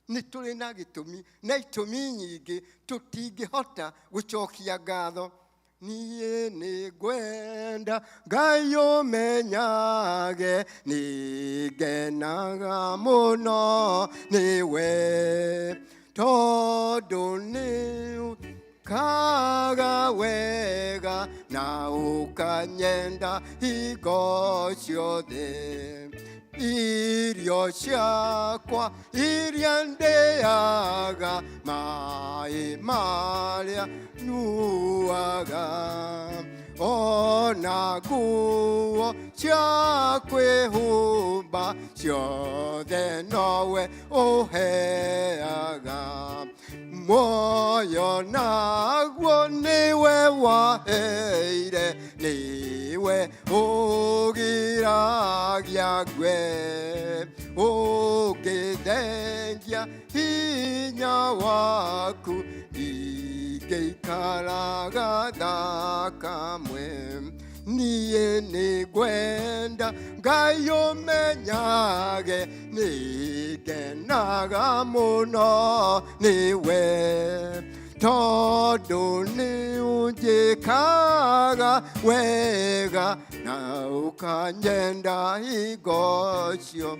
Nĩ tũrĩ na gĩtũmi na itũmi nyingĩ tũtingĩhota gũcokia ngatho. Niĩ nĩ ngwenda Ngai ũmenyage, nĩ ngenaga mũno nĩwe, tondũ nĩ ũkaga wega na ũkanyenda hingo ciothe. Irio ciakwa iria ndĩaga, maĩ marĩa nyuaga, ona nguo cia kwĩhumba ciothe nowe ũheaga. Muoyo naguo nĩwe waheire, nĩwe ũgiragia ngue, ũngĩthengia hinya waku ndingĩikaraga thakamwe. Niĩ nĩ ngwenda Ngai ũmenyage, nĩ ngenaga mũno nĩwe, tondũ nĩ ũnjĩkaga wega na ũkanyenda hingo cio.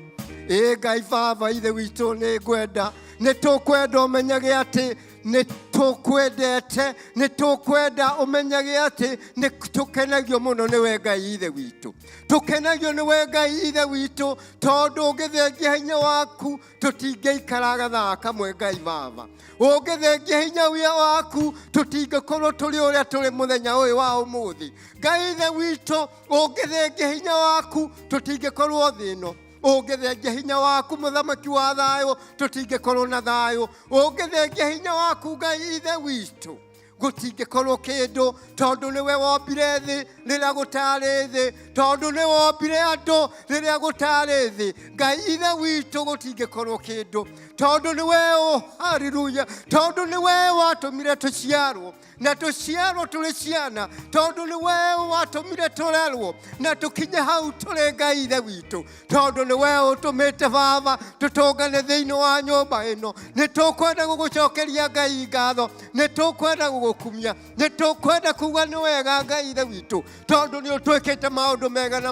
Ĩ Ngai Baba ithe witũ, nĩ ngwenda, nĩ tũkwenda ũmenyage atĩ Nĩ tũkwendete, nĩ tũkwenda ũmenyage atĩ nĩ tũkenagio mũno nĩwe Ngai Ithe witũ. Tũkenagio nĩwe Ngai Ithe witũ, tondũ ũngĩthengia hinya waku tũtingĩikara gathaa kamwe Ngai Baba. Ũngĩthengia hinya waku tũtingĩkorwo tũrĩ ũrĩa tũrĩ mũthenya ũyũ wa ũmũthĩ. Ngai Ithe witũ, ũngĩthengia hinya waku tũtingĩkorwo thĩ ĩno. Ũngĩthengia hinya waku mũthamaki wa thayũ tũtingĩkorwo na thayũ. Ũngĩthengia hinya waku Ngai Ithe witũ gũtingĩkorwo kĩndũ, tondũ nĩwe wombire thĩ rĩrĩa gũtarĩ thĩ, tondũ nĩ wombire andũ rĩrĩa gũtarĩ thĩ. Ngai Ithe witũ gũtingĩkorwo kĩndũ, tondũ nĩwe, oh, haleluya, tondũ nĩwe watũmire tũciarwo na tũciarwo tũrĩ ciana, tondũ nĩwe watũmire tũrerwo na tũkinye hau tũrĩ Ngai Ithe witũ, tondũ nĩwe ũtũmĩte Baba tũtũngane thĩinĩ wa nyũmba ĩno. Nĩ tũkwenda gũgũcokeria Ngai ngatho, nĩ tũkwenda gũgũkumia, nĩ tũkwenda kuga nĩ wega Ngai Ithe witũ, tondũ nĩ ũtwĩkĩte maũndũ mega na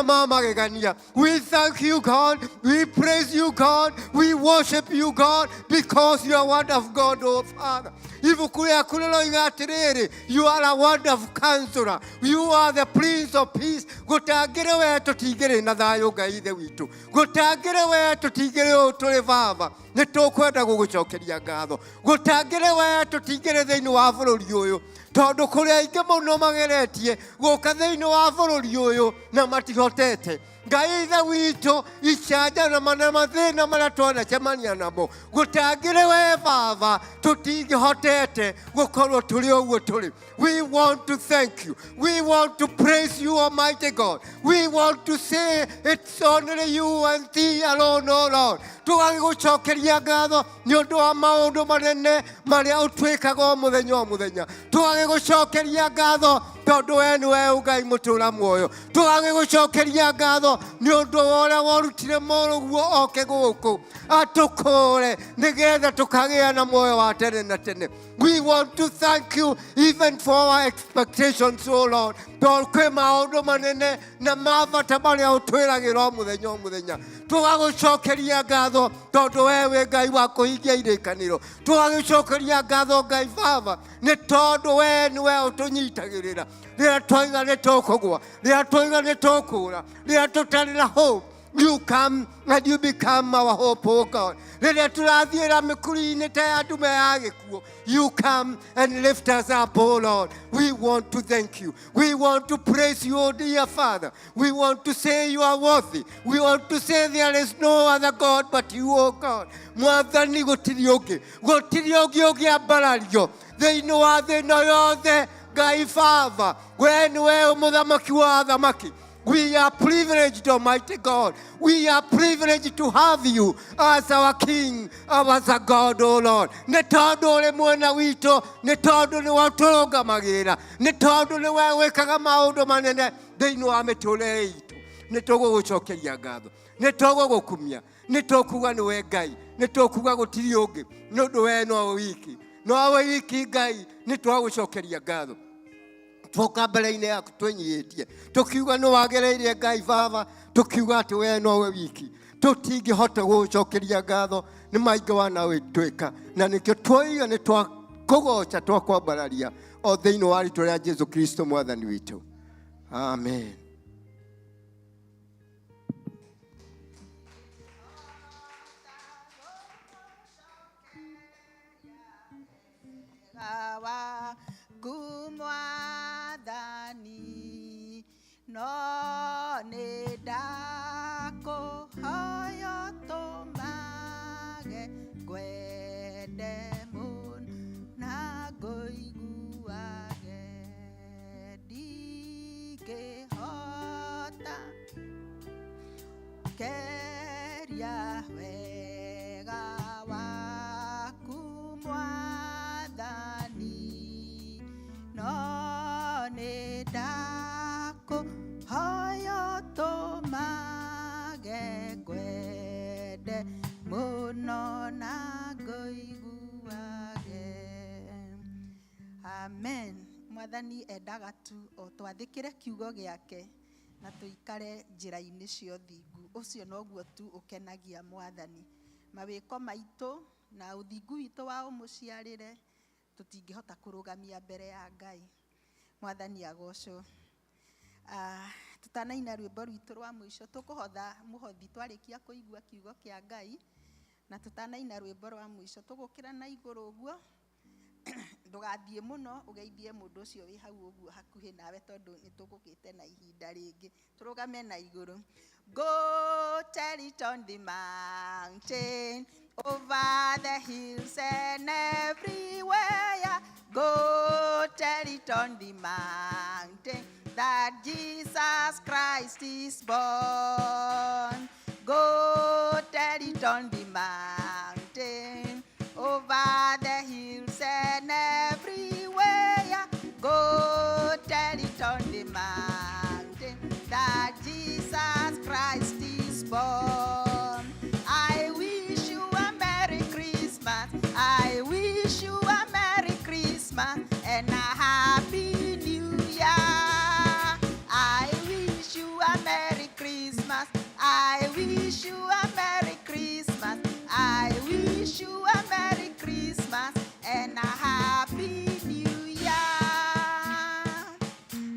ma magegania. We thank you, God. We praise you, God. We worship you, God, because you are wonderful God, oh Father. Ibuku rĩaku rĩroiga atĩrĩrĩ, you are a wonderful counselor. You are the Prince of Peace. Gũtangĩrĩ we tũtingĩrĩ na thayũ Ngai Ithe witũ. Gũtangĩrĩ we tũtingĩrĩ ũũ tũrĩ Baba. Nĩ tũkwenda gũgũcokeria ngatho. Gũtangĩrĩ we tũtingĩrĩ thĩinĩ wa bũrũri ũyũ, tondũ kũrĩ aingĩ mũno mageretie gũka thĩinĩ wa bũrũri ũyũ na matihotete. Ngai Ithe witũ, icanjama na mathĩna marĩa twanacemania namo, gũtangĩrĩ we Baba tũtingĩhotete gũkorwo tũrĩ ũguo tũrĩ. We want to thank you. We want to praise you, Almighty God. We want to say it's only you and thee alone, O Lord. Tũgagĩgũcokeria ngatho nĩ ũndũ wa maũndũ manene marĩa ũtwĩkaga o mũthenya o mũthenya. Tũgagĩgũcokeria ngatho tondũ we nĩwe Ngai mũtũra muoyo. Tũgagĩgũcokeria ngatho nĩ ũndũ wa ũrĩa warutire mũrũguo oke gũkũ atũkũre nĩgetha tũkagĩa na muoyo wa tene na tene. We want to thank you even for our expectations, O Lord. Tondũ kwĩ maũndũ manene na ma bata marĩa ũtwĩragĩra o mũthenya o mũthenya. Tũgagũcokeria ngatho tondũ we wĩ Ngai wa kũhingia irĩkanĩro. Tũgagũcokeria ngatho Ngai Baba nĩ tondũ we nĩwe ũtũnyitagĩrĩra rĩrĩa twaiga nĩ tũkũgwa, rĩrĩa twaiga nĩ tũkũra, rĩrĩa tũtarĩ na hope. You come and you become our hope, oh God. Rĩrĩa tũrathiĩra mĩkuri-inĩ ta ya ndume ya gĩkuũ, you come and lift us up, oh Lord. We want to thank you. We want to praise you, oh dear Father. We want to say you are worthy. We want to say there is no other God but you, oh God. Mwathani, gũtirĩ ũngĩ, gũtirĩ ũngĩ ũngĩambarario thĩinĩ wa thĩ ĩno yothe. Ngai Baba, we nĩwe mũthamaki wa athamaki. We are privileged, Almighty God. We are privileged to have you as our King, as a God, oh Lord. Nĩ tondũ ũrĩ mwena witũ, nĩ tondũ nĩ watũrũngamagĩrĩra, nĩ tondũ nĩ we wĩkaga maũndũ manene thĩinĩ wa mĩtũrĩre itũ. Nĩ tũgũgũcokeria ngatho, nĩ tũgũgũkumia, nĩ tũkuga nĩwe Ngai, nĩ tũkuga gũtirĩ ũngĩ, nĩ ũndũ we nowe wiki, nowe wiki Ngai, nĩ twagũcokeria ngatho. Twoka mbere-inĩ yaku twĩnyihĩtie, tũkiuga nĩ wagĩrĩire Ngai Baba, tũkiuga atĩ we nowe wiki. Tũtingĩhota gũgũcokeria ngatho nĩ maingĩ wanawĩtwĩka, na nĩkĩo twoiga nĩ twakũgoca, twakwambararia o thĩinĩ wa rĩtwa rĩa Jesu Kristo mwathani witũ, amen. Waku Mwathani, no nĩ ndakũhoya ũtũmage ngwende mũno na ngũiguage. Ndingĩhota keria wega waku Mwathani, no nĩ ndakũhoya ũtũmage ngwende mũno na ngũiguage. Amen. Mwathani endaga tu o twathĩkĩre kiugo gĩake na tũikare njĩra-inĩ cia ũthingu. Ũcio noguo tu ũkenagia Mwathani. Mawĩko maitũ Na ũthingu witũ wa ũmũciarĩre tũtingĩhota kũrũgamia mbere ya Ngai. Mwathani agocwo. Tutanaina rwĩmbo rwitũ rwa mũico, tũkũhotha mũhothi twarĩkia kũigua kiugo kĩa Ngai, na tutanaina rwĩmbo rwa mũico tũgũkĩra na igũrũ ũguo. Ndũgathiĩ mũno, ũgeithie mũndũ ũcio wĩ hau ũguo hakuhĩ nawe, tondũ nĩ tũgũkĩte na ihinda rĩngĩ. Tũrũgame na igũrũ. Go tell it on the mountain, over the hills and everywhere. Go tell it on the mountain that Jesus Christ is born. Go tell it on the mountain, over the hills and everywhere. Go tell it on the mountain that Jesus Christ is born. I wish you a Merry Christmas. I wish you a Merry Christmas and a Happy New Year. I wish you a Merry Christmas. I wish you a Merry Christmas. I wish you a Merry Christmas and a Happy New Year.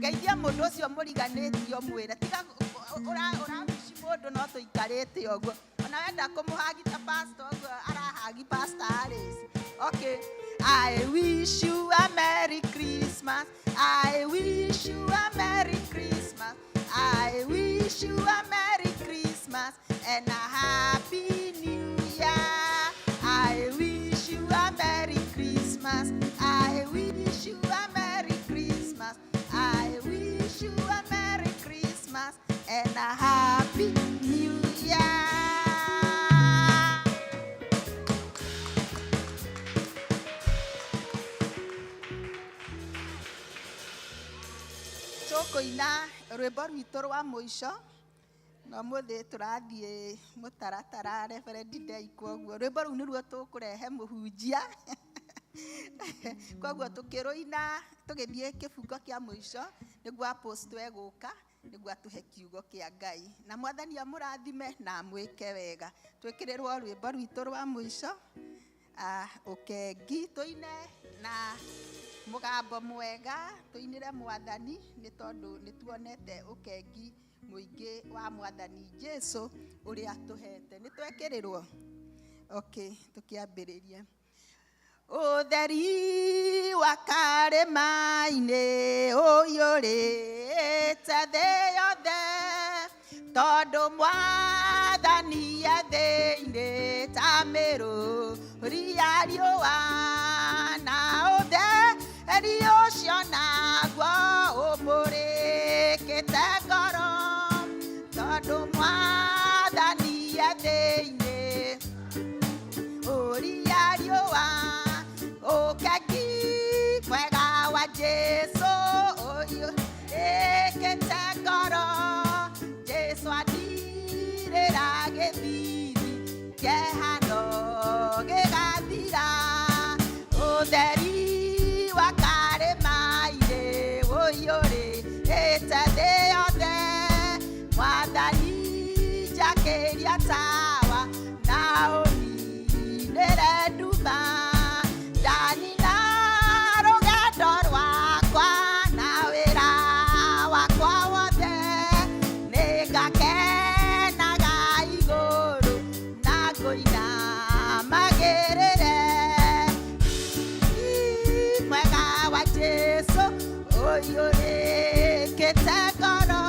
Geithia mũndũ ũcio mũriganĩtio, mwĩre tiga ũrawici mũndũ no tũikarĩte ũguo, ona wenda kũmũhagi ta pastor ũguo arahagi Pastor Alice. Okay. I wish you a Merry Christmas. I wish you a Merry Christmas. I wish you a Merry Christmas and a Happy New Year. I wish you a Merry Christmas. I wish you a Merry Christmas. I wish you a Merry Christmas and a Happy New Year. Tũkũina rwĩmbo rwitũ rwa mũico na ũmũthĩ tũrathiĩ mũtaratara Reverend Ndei, koguo rwĩmbo rũu nĩruo tũkũrehe mũhunjia. Koguo tũkĩrũina tũgĩthiĩ kĩbungo kĩa mũico nĩguo apostle egũka nĩguo atũhe kiugo kĩa Ngai, na Mwathani amũrathime na amwĩke wega. Twĩkĩrĩrwo rwĩmbo rwitũ rwa mũico, ũkengi, tũine na mũgambo mwega, tũinĩre Mwathani nĩ tondũ nĩ tuonete ũkengi mũingĩ wa Mwathani Jesu ũrĩa tũhete. Nĩ twekĩrĩrwo. Okay, tũkĩambĩrĩria. Ũtheri wa karĩma-inĩ ũiyũrĩte thĩ yothe, tondũ Mwathani e thĩinĩ ta mĩrũri ya riũa, na ũtheri ũcio naguo ũmũrĩkĩte ngoro, tondũ Mwathani e thĩinĩ ũria riũa. Ũkengi mwega wa Jesu ũiyũrĩkĩte ngoro, Jesu andirĩra gĩthithi kĩehano gĩgathira. Ũtheri wa karĩma-inĩ ũiyũrĩte thĩ yothe, Mwathani njakĩria tawa na ũninĩre nduma. Ndanina rũgendo rwakwa na wĩra wakwa wothe, nĩngakenaga igũrũ na ngũina magĩrĩre. Mwega wa Jesu ũiyũrĩkĩte ngoro,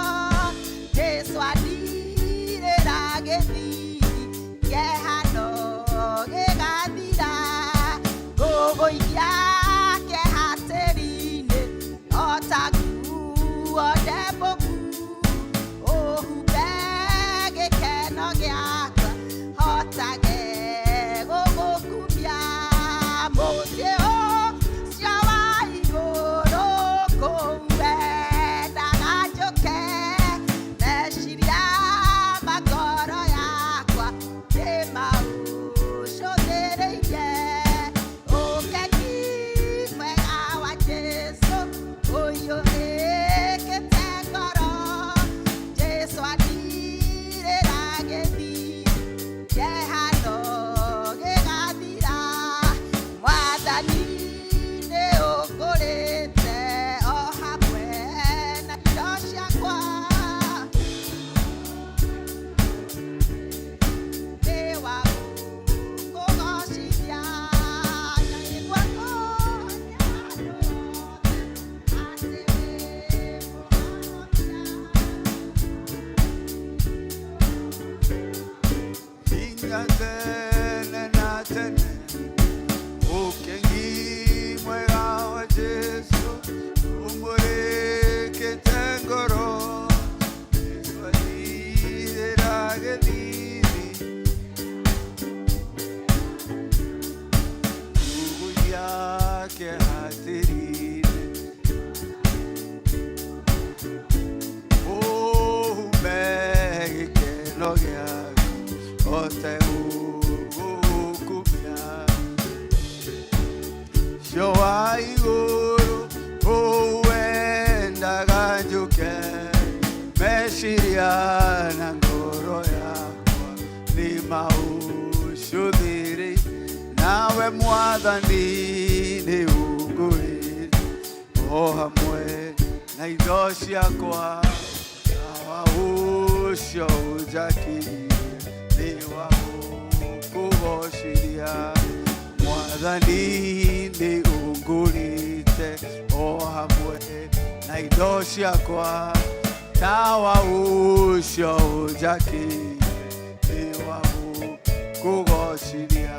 Jesu andirĩra gĩthithi kĩehano gĩgathira. Ngũgũikia kĩeha tĩri-inĩ o ta nguo ndembũku, ũhumbe gĩkeno gĩakwa hotage gũgũkumia. Mũciĩ ũcio wa igũrũ kũu wendaga njũke, meciria ma ngoro. Cia tene na tene Ukengi mwega wa Jesu Umurikite ngoro Jesu athirĩra gĩthithi Kiugo gĩake hatĩrĩire Ũhume gĩkeno gĩaku Ote gũgũkumia Cio wa igũrũ ũwendaga njũke Meciria na ngoro yakwa nĩ maũcũthĩrĩ Nawe Mwathani nĩ ũngũrĩte o hamwe na indo ciakwa Tawa ũcio ũnjakĩire nĩ wa gũkũgocithia Mwathani nĩ ũngũrĩte o hamwe na indo ciakwa Tawa ũcio ũnjakĩire nĩ wa gũkũgocithia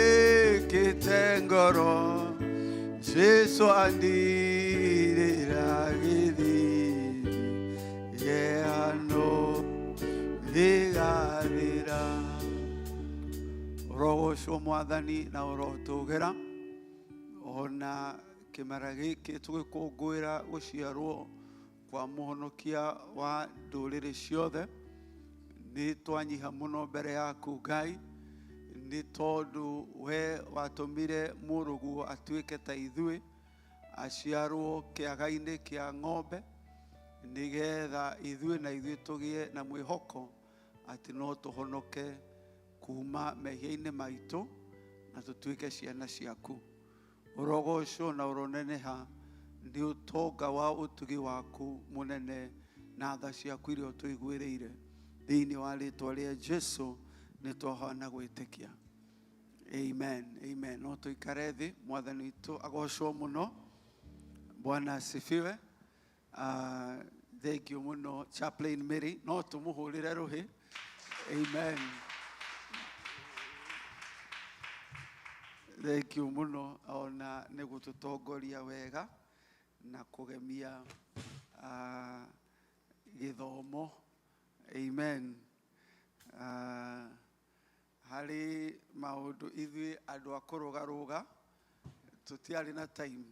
Umurikite ngoro Jesu andirĩra gĩthithi Yehano gĩgathira Ũrogocwo Mwathani na ũrotũgĩra ona kĩmera gĩkĩ tũgĩkũngũĩra gũciarwo kwa mũhonokia wa ndũrĩrĩ ciothe nĩ twanyiha mũno mbere yaku Ngai nĩ tondũ we watũmire mũrũguo atuĩke ta ithuĩ aciarwo kĩaga-inĩ kĩa ng'ombe nĩgetha ithuĩ na ithuĩ tũgĩe na mwĩhoko atĩ no tũhonoke kuma mehia-inĩ maitũ na tũtuĩke ciana ciaku ũrogocwo na ũroneneha nĩ ũtonga wa ũtugi waku mũnene na tha ciaku iria ũtũiguĩrĩire thĩinĩ wa rĩtwa rĩa Jesu nĩ twahana gwĩtĩkia amen amen no tũikare thĩ Mwathani witũ agocwo mũno Bwana asifiwe. Thank you mũno Chaplain Mary no tũmũhũrĩre rũhĩ amen thank you mũno ona nĩ gũtũtongoria wega na kũgemia gĩthomo amen. Harĩ maũndũ ithuĩ andũ a kũrũgarũga tũtiarĩ na time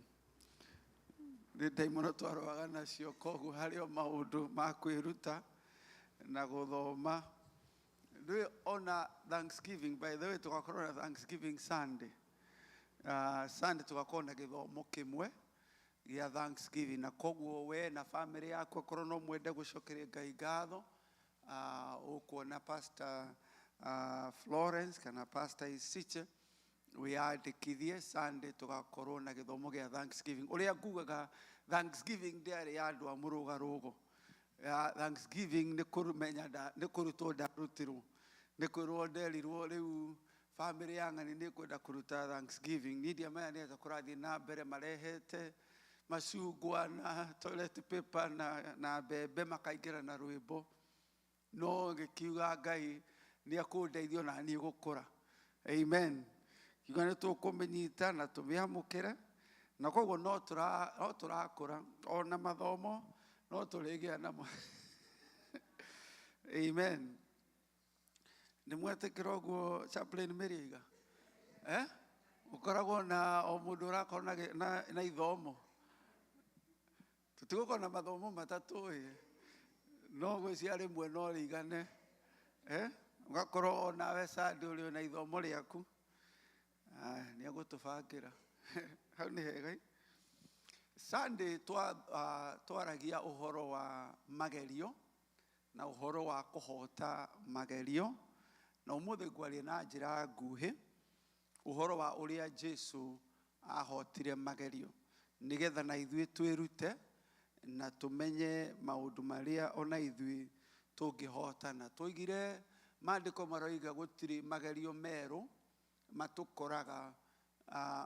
nĩ ndaimono twarũaga nacio koguo harĩ o maũndũ ma kwĩruta na gũthoma rĩu ona Thanksgiving by the way tũgakorwo na Thanksgiving Sunday. Sunday tũgakorwo na gĩthomo kĩmwe gĩa Thanksgiving na koguo we na family yaku akorwo no mwende gũcokeria Ngai ngatho ũkuona Pastor Florence kana Pastor Isiche wĩyandĩkithie Sunday tũgakorwo na gĩthomo gĩa Thanksgiving ũrĩa ngugaga Thanksgiving ndĩarĩ ya andũ a mũrũgarũgo ya Thanksgiving nĩ kũmenya nĩ kũrutwo ndarutirwo nĩ kwĩrwo nderirwo rĩu family ya ng'ani nĩ kwenda kũruta Thanksgiving niĩ ndiamenya nĩ atĩa kũrathiĩ na mbere marehete macungwa na toilet paper na mbembe makaingĩra na rwĩmbo no gĩkiuga Ngai nĩ akũndeithia ona niĩ gũkũra amen kiuga nĩ tũkũmĩnyita na tũmĩamũkĩre na koguo no tũrakũra ona mathomo no tũrĩgĩa namo amen nĩ mwetĩkĩra ũguo Chaplain Mary aiga ũkoragwo na o mũndũ ũrakorwo na ithomo tũtigũkorwo na mathomo matatũ ĩ no gwĩcia rĩmwe no rĩigane ũgakorwo onawe Sunday ũrĩ na ithomo rĩaku nĩ egũtũbangĩra hau nĩ hega Sunday twaragia ũhoro wa magerio na ũhoro wa kũhota magerio na ũmũthĩ ngwaria na njĩra nguhĩ ũhoro wa ũrĩa Jesu ahotire magerio nĩgetha na ithuĩ twĩrute na tũmenye maũndũ marĩa ona ithuĩ tũngĩhotana tũigire maandĩko maroiga gũtirĩ magerio merũ matũkoraga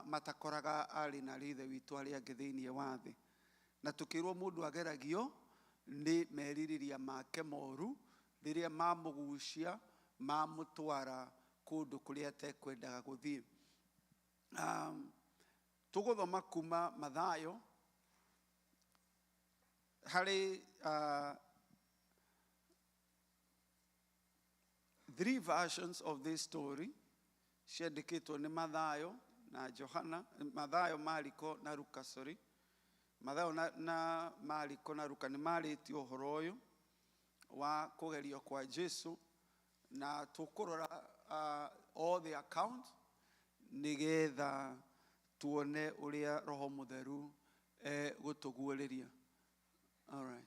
matakoraga arĩ na ithe witũ arĩa angĩ thĩinĩ wa thĩ na tũkĩrwo mũndũ ageragio Nĩ merirĩria make moru rĩrĩa mamũgucia mamũtwara kũndũ kũrĩa atekwendaga gũthiĩ. Tũgũthoma kuma Mathayo harĩ three versions of this story ciandĩkĩtwo nĩ Mathayo na Johana, Mathayo, Mariko na Luka, sorry. Mathayo na Mariko na Luka nĩ marĩtie ũhoro ũyũ wa kũgerio kwa Jesu, na tũkũrora all the account nĩgetha tuone ũrĩa Roho Mũtheru gũtũguũrĩria. All right.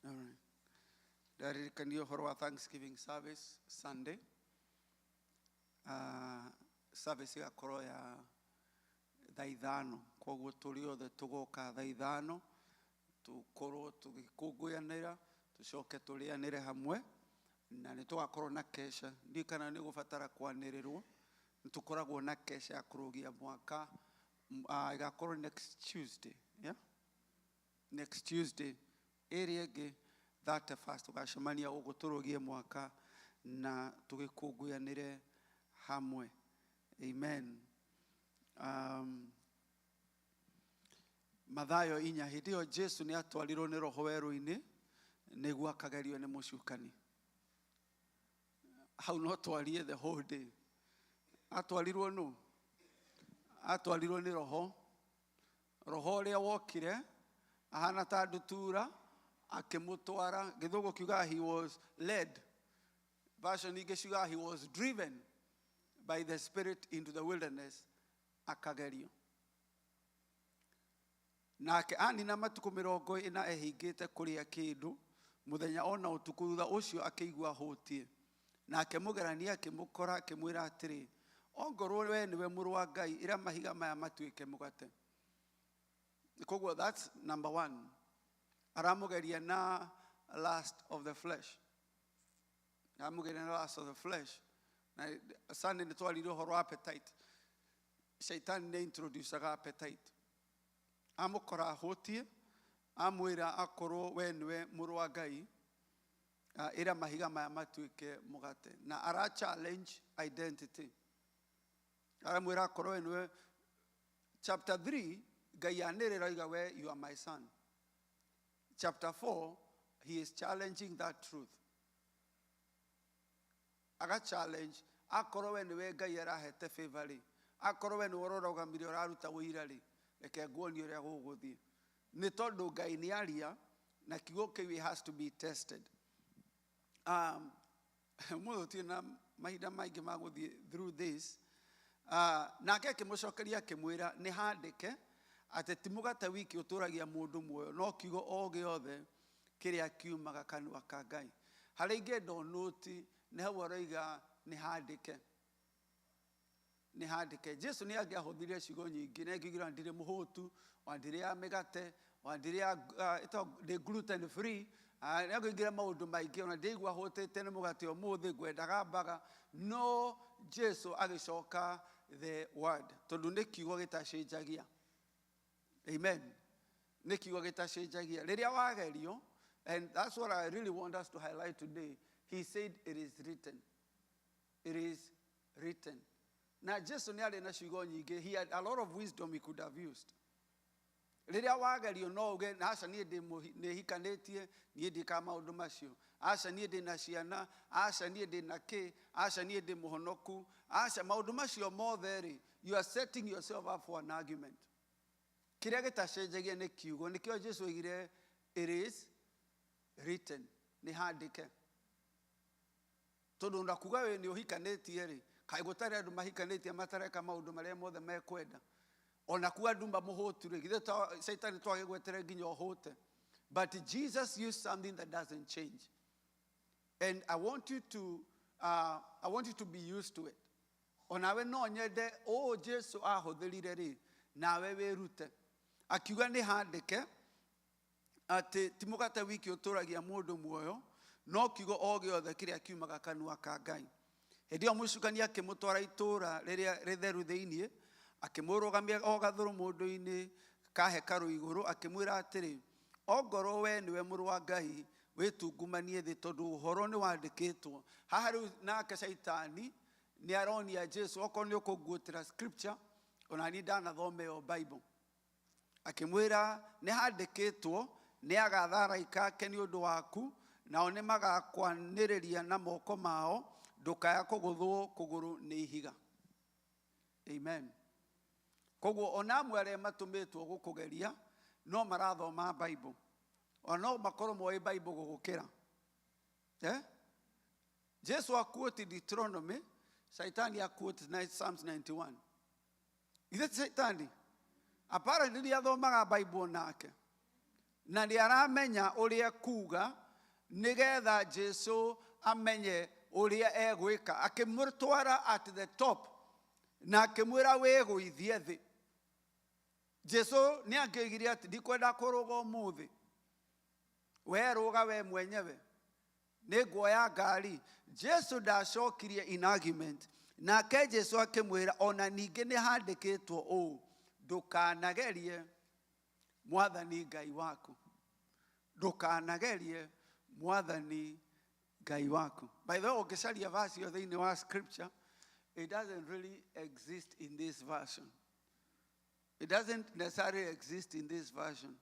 All right. Ndaririkania ũhoro wa Thanksgiving service Sunday. Service ĩgakorwo ya thaa 5, koguo tũrĩ othe tũgoka thaa 5 tũkorwo tũgĩkũngũyanĩra, tũcoke tũrĩanĩre hamwe, na nĩ tũgakorwo na kesha. Ndiũĩ kana nĩ gũbatara kwanĩrĩrwo, nĩ tũkoragwo na kesha ya kũrũgia mwaka, ĩgakorwo next Tuesday, yeah? Next Tuesday ĩrĩa ĩngĩ 31st tũgacemania gũkũ tũrũgie mwaka na tũgĩkũngũyanĩre hamwe. Amen. Mathayo 4, hĩndĩ ĩyo Jesu nĩ atwarirwo nĩ Roho werũ-inĩ nĩguo akagerio nĩ mũcukani. Hau no twarie the whole day. Atwarirwo nũ? Atwarirwo nĩ Roho. Roho ũrĩa wokire ahana ta ndutura akĩmũtwara. Gĩthũngũ kiugaga he was led. Version ingĩ ciugaga he was driven by the Spirit into the wilderness akagerio. Nake anina matukũ 40 ehingĩte kũrĩa kĩndũ mũthenya ona ũtukũ, thutha ũcio akĩigua hũtiĩ. Nake mũgerania akĩmũkora akĩmwĩra atĩrĩ, ongorwo we nĩwe mũrũ wa Ngai, ĩra mahiga maya matuĩke mũgate. Koguo that's number one. Aramũgeria na lust of the flesh. Aramũgeria na lust of the flesh. Na Sunday nĩ twaririe ũhoro wa appetite. Shaitani nĩ introducaga appetite. Amũkora ahũtiĩ, amwĩra akorwo we nĩwe mũrũ wa Ngai, ĩra mahiga maya matuĩke mũgate. Na ara challenge identity. Aramwĩra akorwo we nĩwe. Chapter 3, Ngai anĩrĩra oiga we you are my son. Chapter 4, he is challenging that truth. Aga challenge, akorwo we nĩwe Ngai arahete favor rĩ, akorwo we nĩwe ũrarũgamire ũraruta ũira rĩ, reke nguonie ũrĩa gũgũthiĩ. Nĩ tondũ Ngai nĩ aria, na kiugo kĩu it has to be tested. Ũmũthĩ tũtirĩ na mahinda maingĩ ma gũthiĩ through this. Nake akĩmũcokeria akĩmwĩra nĩ handĩke atĩ ti mũgate wiki ũtũragia mũndũ muoyo, no kiugo o gĩothe kĩrĩa kiumaga kanua ka Ngai. Harĩa ingĩenda ũnũti nĩ hau aroiga nĩ handĩke. Nĩ handĩke. Jesu nĩ angĩahũthĩrire ciugo nyingĩ, nĩ angiugire ndirĩ mũhũtu, ona ndirĩaga mĩgate, ona ndirĩaga, ĩtagwo ndĩ gluten free, nĩ angĩoigire maũndũ maingĩ, ona ndĩigua hũtĩte nĩ mũgate ũmũthĩ, ngwendaga mbaga. No Jesu agĩcoka the word, tondũ nĩ kiugo gĩtacenjagia. Amen. Nĩ kiugo gĩtacenjagia. Rĩrĩa wagerio, and that's what I really want us to highlight today, he said it is written. It is written. Na Jesu nĩ arĩ na ciugo nyingĩ. He had a lot of wisdom he could have used. Rĩrĩa wagerio no uge, na aca niĩ ndĩ hikanĩtie, niĩ ndĩkaga maũndũ macio. Aca niĩ ndĩ na ciana, aca niĩ ndĩ na kĩ, aca niĩ ndĩ mũhonoku, aca maũndũ macio mothe rĩ, you are setting yourself up for an argument. Kĩrĩa gĩtacenjagia nĩ kiugo, nĩkĩo Jesu oigire it is written, nĩ handĩke. Tondũ ona kuga we nĩ ũhikanĩtie rĩ, kaĩ gũtarĩ andũ mahikanĩtie matareka maũndũ marĩa mothe mekwenda. Ona kuga andũ mamũhũtu rĩ, githĩ Shaitani twagĩgwetere nginya ũhũte. But Jesus used something that doesn't change. And I want you to be used to it. Onawe no nyende ũũ Jesu ahũthĩrire rĩ, nawe wĩrute. Akiuga nĩ handĩke atĩ ti mũgate wiki ũtũragia mũndũ muoyo, no kiugo o gĩothe kĩrĩa kiumaga kanua ka Ngai. Hĩndĩ ĩyo mũcukani akĩmũtwara itũũra rĩrĩa rĩtheru thĩinĩ, akĩmũrũgamia o gathũrũmũndũ-inĩ ka hekarũ igũrũ, akĩmwĩra atĩrĩ, ongorwo we nĩwe mũrũ wa Ngai, wĩtungumanie thĩ, tondũ ũhoro nĩ wandĩkĩtwo. Haha rĩu nake Caitani nĩ aronia Jesu, okorwo nĩ ũkũnguũtĩra scripture, ona niĩ ndanathoma ĩyo Bible. Akĩmwĩra, nĩ handĩkĩtwo, nĩ agatha araika ake nĩ ũndũ waku, nao nĩ magakwanĩrĩria na moko mao, ndũkaya kũgũthwo kũgũrũ nĩ ihiga. Amen. Koguo ona amwe arĩa matũmĩtwo gũkũgeria no marathoma Bible, ona no makorwo moĩ Bible gũgũkĩra. Eh? Jesu aquote Deuteronomy, Saitani aquote Psalms 91. Ithe ti Saitani apparently nĩ athomaga Bible nake, na nĩ aramenya ũrĩa kuga nĩgetha Jesu amenye ũrĩa egwĩka. Akĩmũtwara at the top na akĩmwĩra wĩgũithie thĩ. Jesu nĩ angĩoigire atĩ ndikwenda kũrũga ũmũthĩ, we rũga we mwenyewe, nĩ nguoya ngari. Jesu ndacokirie in argument. Nake Jesu akĩmwĩra, ona ningĩ nĩ handĩkĩtwo ũũ, ndũkanagerie Mwathani Ngai waku, ndũkanagerie Mwathani Ngai waku. By the way, ũngĩcaria verse ĩyo thĩinĩ wa scripture, it doesn't really exist in this version. It doesn't necessarily exist in this version.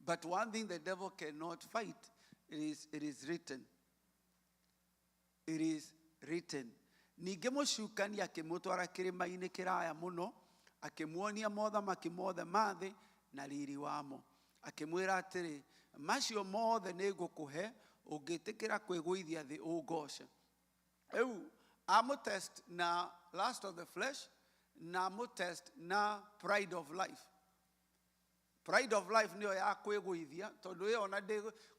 But one thing the devil cannot fight is it is written. It is written. Ningĩ mũcukani akĩmũtwara kĩrĩma-inĩ kĩraya mũno, akĩmuonia mothamaki mothe ma thĩ na riri wamo. Akĩmwĩra atĩrĩ, macio mothe nĩ ngũkũhe ũngĩtĩkĩra kwĩgũithia thĩ ũngooce. Rĩu amũtest na lust of the flesh, na amũtest na pride of life. Pride of life nĩyo ya kwĩgũithia, tondũ ĩyo ona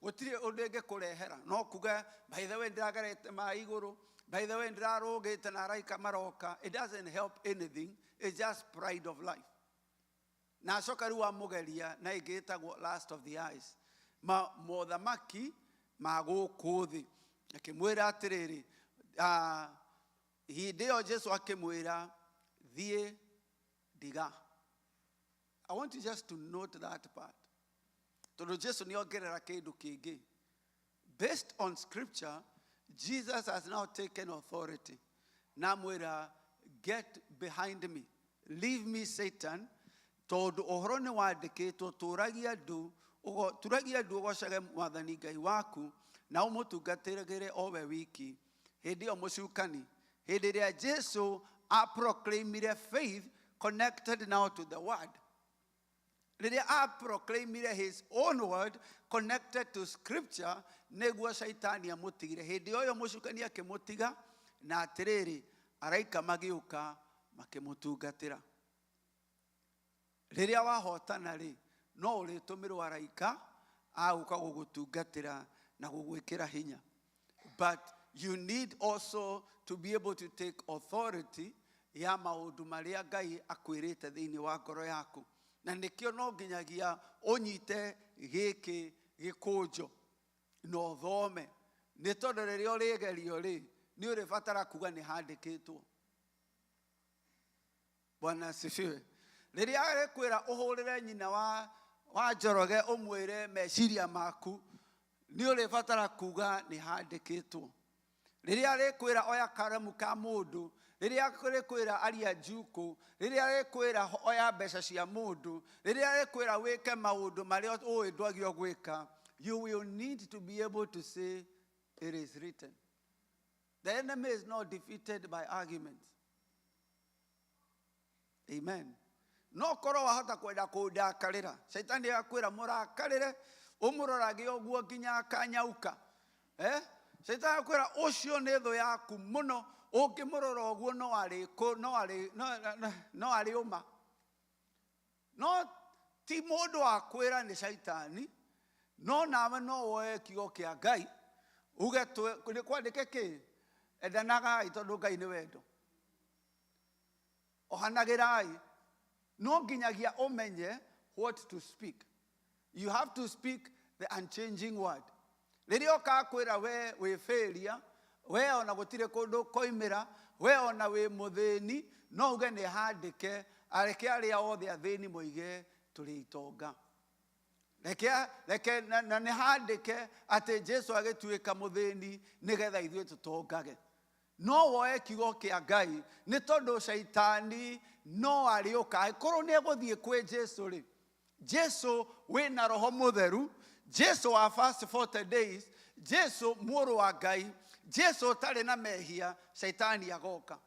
gũtirĩ ũndũ ĩngĩkũrehera. No kuga, by the way, ndĩragerete maĩ igũrũ, by the way, ndĩrarũgĩte na araika maroka. It doesn't help anything. It's just pride of life. Na acoka rĩu amũgeria na ĩngĩ ĩtagwo lust of the eyes, ma mothamaki ma gũkũ thĩ. Akĩmwĩra atĩrĩrĩ, hĩndĩ ĩyo Jesu akĩmwĩra, thiĩ ndiga. I want you just to note that part. Tondũ Jesu nĩ ongerera kĩndũ kĩngĩ. Based on scripture, Jesus has now taken authority. Na amwĩra, get behind me. Leave me, Satan. Tondũ ũhoro nĩ wandĩkĩtwo, tũragia ndu, turagia ndu ũgocage Mwathani Ngai waku, na ũmũtungatĩre o we wiki. Hĩndĩ ĩyo mũcukani, hĩndĩ ĩrĩa Jesu a-proclaimire faith connected now to the word. Rĩrĩa a-proclaimire his own word connected to scripture, nĩguo Shaitani amũtigire. Hĩndĩ ĩyo mũcukani akĩmũtiga, na atĩrĩrĩ, araika magĩũka makĩmũtungatĩra. Rĩrĩa wahotana rĩ, no ũrĩtũmĩrwo araika agũka gũgũtungatĩra na gũgwĩkĩra hinya. But you need also to be able to take authority ya maũndũ marĩa Ngai akwĩrĩte thĩinĩ wa ngoro yaku. Na nĩkĩo no nginyagia ũnyite gĩkĩ gĩkũnjo na ũthome, nĩ tondũ rĩrĩa ũrĩgerio rĩ, nĩ ũrĩbatara kuga nĩ handĩkĩtwo. Bwana asifiwe. Rĩrĩa arĩkwĩra ũhũrĩre nyina wa Njoroge ũmwĩre meciria maku, nĩ ũrĩbatara kuga nĩ handĩkĩtwo. Rĩrĩa arĩkwĩra oya karamu ka mũndũ, rĩrĩa arĩkwĩra aria njukũ, rĩrĩa arĩkwĩra oya mbeca cia mũndũ, rĩrĩa arĩkwĩra wĩke maũndũ marĩa ũĩ ndwagĩrĩirwo gwĩka, you will need to be able to say it is written. The enemy is not defeated by arguments. Amen. No korwo wahota kwenda kũndakarĩra, Shaitani agakwĩra mũrakarĩre, ũmũrorage ũguo nginya akanyauka. Eh? Shaitani agakwĩra ũcio nĩ thũ yaku mũno, ũngĩmũrora ũguo no arĩ kũ, no arĩ, no, no, no arĩ ũma. No ti mũndũ wa kwĩra nĩ Shaitani, no nawe no woe kiugo kĩa Ngai, uge nĩ kwandĩke kĩ? Endanagai tondũ Ngai nĩ wendo. Ohanagĩrai. No nginyagia ũmenye what to speak. You have to speak the unchanging word. Rĩrĩa ũkakwĩra we wĩ failure, We ona gũtirĩ kũndũ ũkoimĩra, we ona wĩ mũthĩni, no uge nĩ handĩke, areke arĩa othe athĩni moige tũrĩ itonga. Reke na nĩ handĩke atĩ Jesu agĩtuĩka mũthĩni nĩgetha ithuĩ tũtongage. No woe kiugo kĩa Ngai nĩ tondũ caitani no arĩũka. Angĩkorwo nĩ egũthiĩ kwĩ Jesu rĩ, Jesu wĩna roho mũtheru, Jesu wa first 40 days, Jesu mũrũ wa Ngai, Jesu ũtarĩ na mehia, caitani agoka.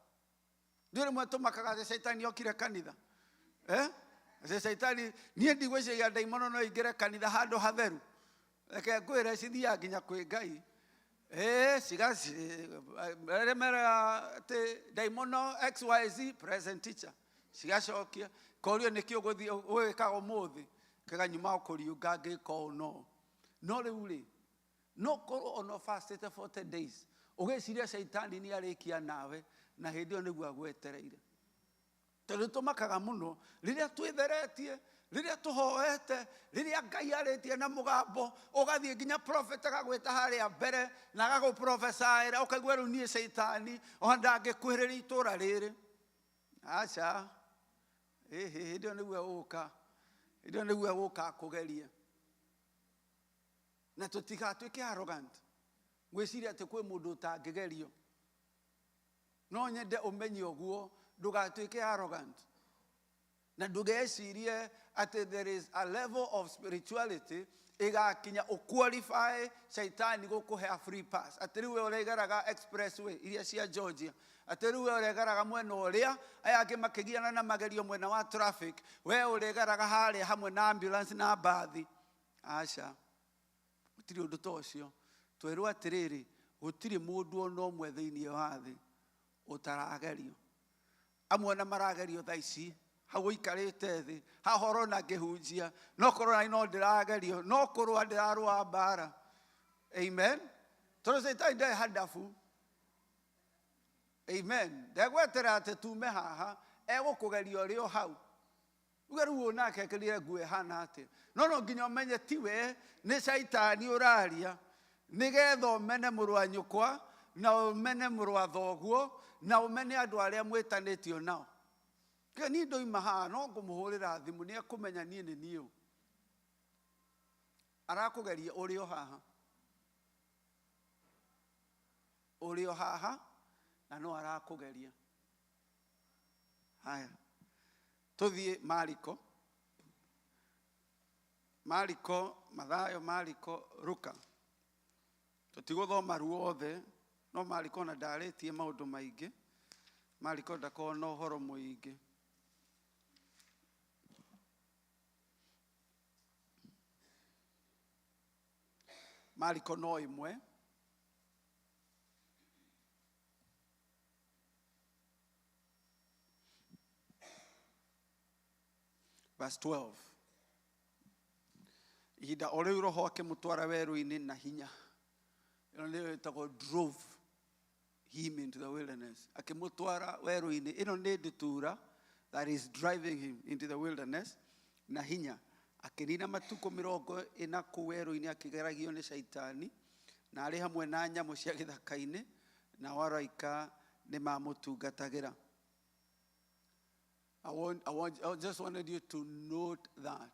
Ndiũ rĩmwe tũmakaga atĩ caitani okire kanitha. Atĩ caitani, niĩ ndigwĩciria ndaimono no ingĩre kanitha handũ hatheru. Reke ngwĩre cithiaga nginya kwĩ Ngai. Arĩa meraga atĩ ndaimono XYZ present teacher. Cigacokia, korio nĩkĩ ũgũthiĩ ũgĩkaga ũmũthĩ, kĩganyuma kũriũnga ngĩka ũũ no. No rĩu rĩ, no korwo ona fastĩte 40 days, ũgĩciria caitani nĩ arĩkia nawe, na hĩndĩ ĩyo nĩguo agwetereire. Tondũ tũmakaga mũno rĩrĩa twĩtheretie, rĩrĩa tũhoete, rĩrĩa Ngai arĩtie na mũgambo, ũgathiĩ nginya prophet agagwĩta harĩa mbere na agagũprofesaĩra, ũkaigua rĩu niĩ caitani ona ndangĩkuhĩrĩria itũũra rĩrĩ. Aca, hĩndĩ ĩyo nĩguo egũka, hĩndĩ ĩyo nĩguo egũka akũgerie. Na tũtigatuĩke arrogant, gwĩciria atĩ kwĩ mũndũ ũtangĩgerio. No nyende ũmenye ũguo, ndũgatuĩke arrogant. Na ndũgecirie atĩ there is a level of spirituality ĩgakinya ũqualify caitani gũkũhe a free pass. Atĩ rĩu we ũregeraga expressway iria cia Georgia, atĩ rĩu we ũregeraga mwena ũrĩa aya angĩ makĩgiana na magerio mwena wa traffic, we ũregeraga harĩa hamwe na ambulance na mbathi. Aca, gũtirĩ ũndũ ta ũcio. Twerwo atĩrĩrĩ, gũtirĩ mũndũ ona ũmwe thĩinĩ wa thĩ ũtaragerio. Amwe ona maragerio thaa ici, hau ũikarĩte thĩ, haha ũrona ngĩhunjia, no korwo nani no ndĩragerio, no kũrũa ndĩrarũa mbara. Amen. Tondũ caitani ndarĩ handabu. Amen. Ndegweterera atĩ tume haha, egũkũgeria ũrĩ o hau. Uge rĩu ũyũ nake ekĩrire nguo ĩhana atĩa. No no nginya ũmenye tiwe, nĩ caitani ũraria, nĩgetha ũmene mũrũ wa nyũkwa, na ũmene mũrũ wa thoguo, na ũmene andũ arĩa mwĩtanĩtio nao. Kĩ niĩ ndoima haha no ngũmũhũrĩra thimũ nĩ ekũmenya niĩ nĩ niĩ ũ. Arakũgeria ũrĩ o haha. Ũrĩ o haha na no arakũgeria. Haya. Tũthiĩ Mariko. Mariko, Mathayo, Mariko, Luka. Tũtigũthoma ruothe, no Mariko ona ndarĩtie maũndũ maingĩ. Mariko ndakoragwo na ũhoro mũingĩ. Mariko no ĩmwe. Verse 12. Ihinda o rĩu roho akĩmũtwara werũ-inĩ na hinya. Ĩno nĩyo ĩtagwo drove him into the wilderness. Akĩmũtwara werũ-inĩ. Ĩno nĩ ndutura that is driving him into the wilderness na hinya. Akĩnina matukũ 40 kũu werũ-inĩ akĩgeragio nĩ caitani, na arĩ hamwe na nyamũ cia gĩthaka-inĩ, nao araika nĩmamũtungatagĩra. I just wanted you to note that.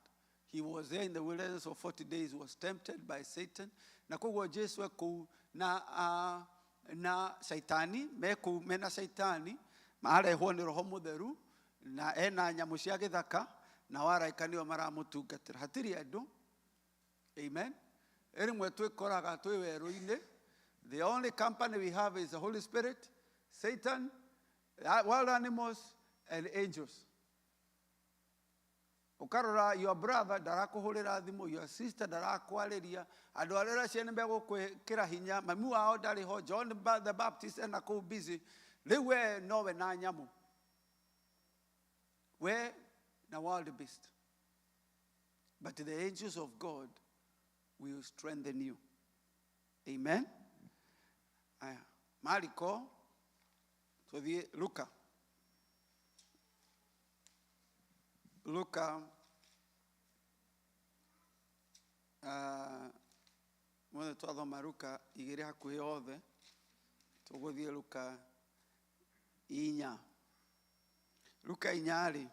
He was there in the wilderness for 40 days, was tempted by Satan. Na koguo Jesu e kũu na Saitani, me kũu mena Saitani, marehwo nĩ Roho Mũtheru, na ena nyamũ cia gĩthaka, na araika nĩo maramũtungatĩra. Hatirĩ andũ. Amen. Rĩmwe twĩkoraga twĩ werũ-inĩ. The only company we have is the Holy Spirit, Satan, wild animals, and angels. Ukarora your brother ndarakũhũrĩra thimũ, your sister ndarakwarĩria, andũ arĩa ũracia nĩ megũkwĩkĩra hinya, mami wao ndarĩ ho, John the Baptist ena kũu busy. Rĩu we nowe na nyamũ, we na wild beast. But the angels of God will strengthen you. Amen. Aya, Mariko, tuthiĩ Luka. Luka, mwothe twathoma Luka igĩrĩ hakuhĩ othe. Tũgũthiĩ Luka inya. Luka inya rĩ,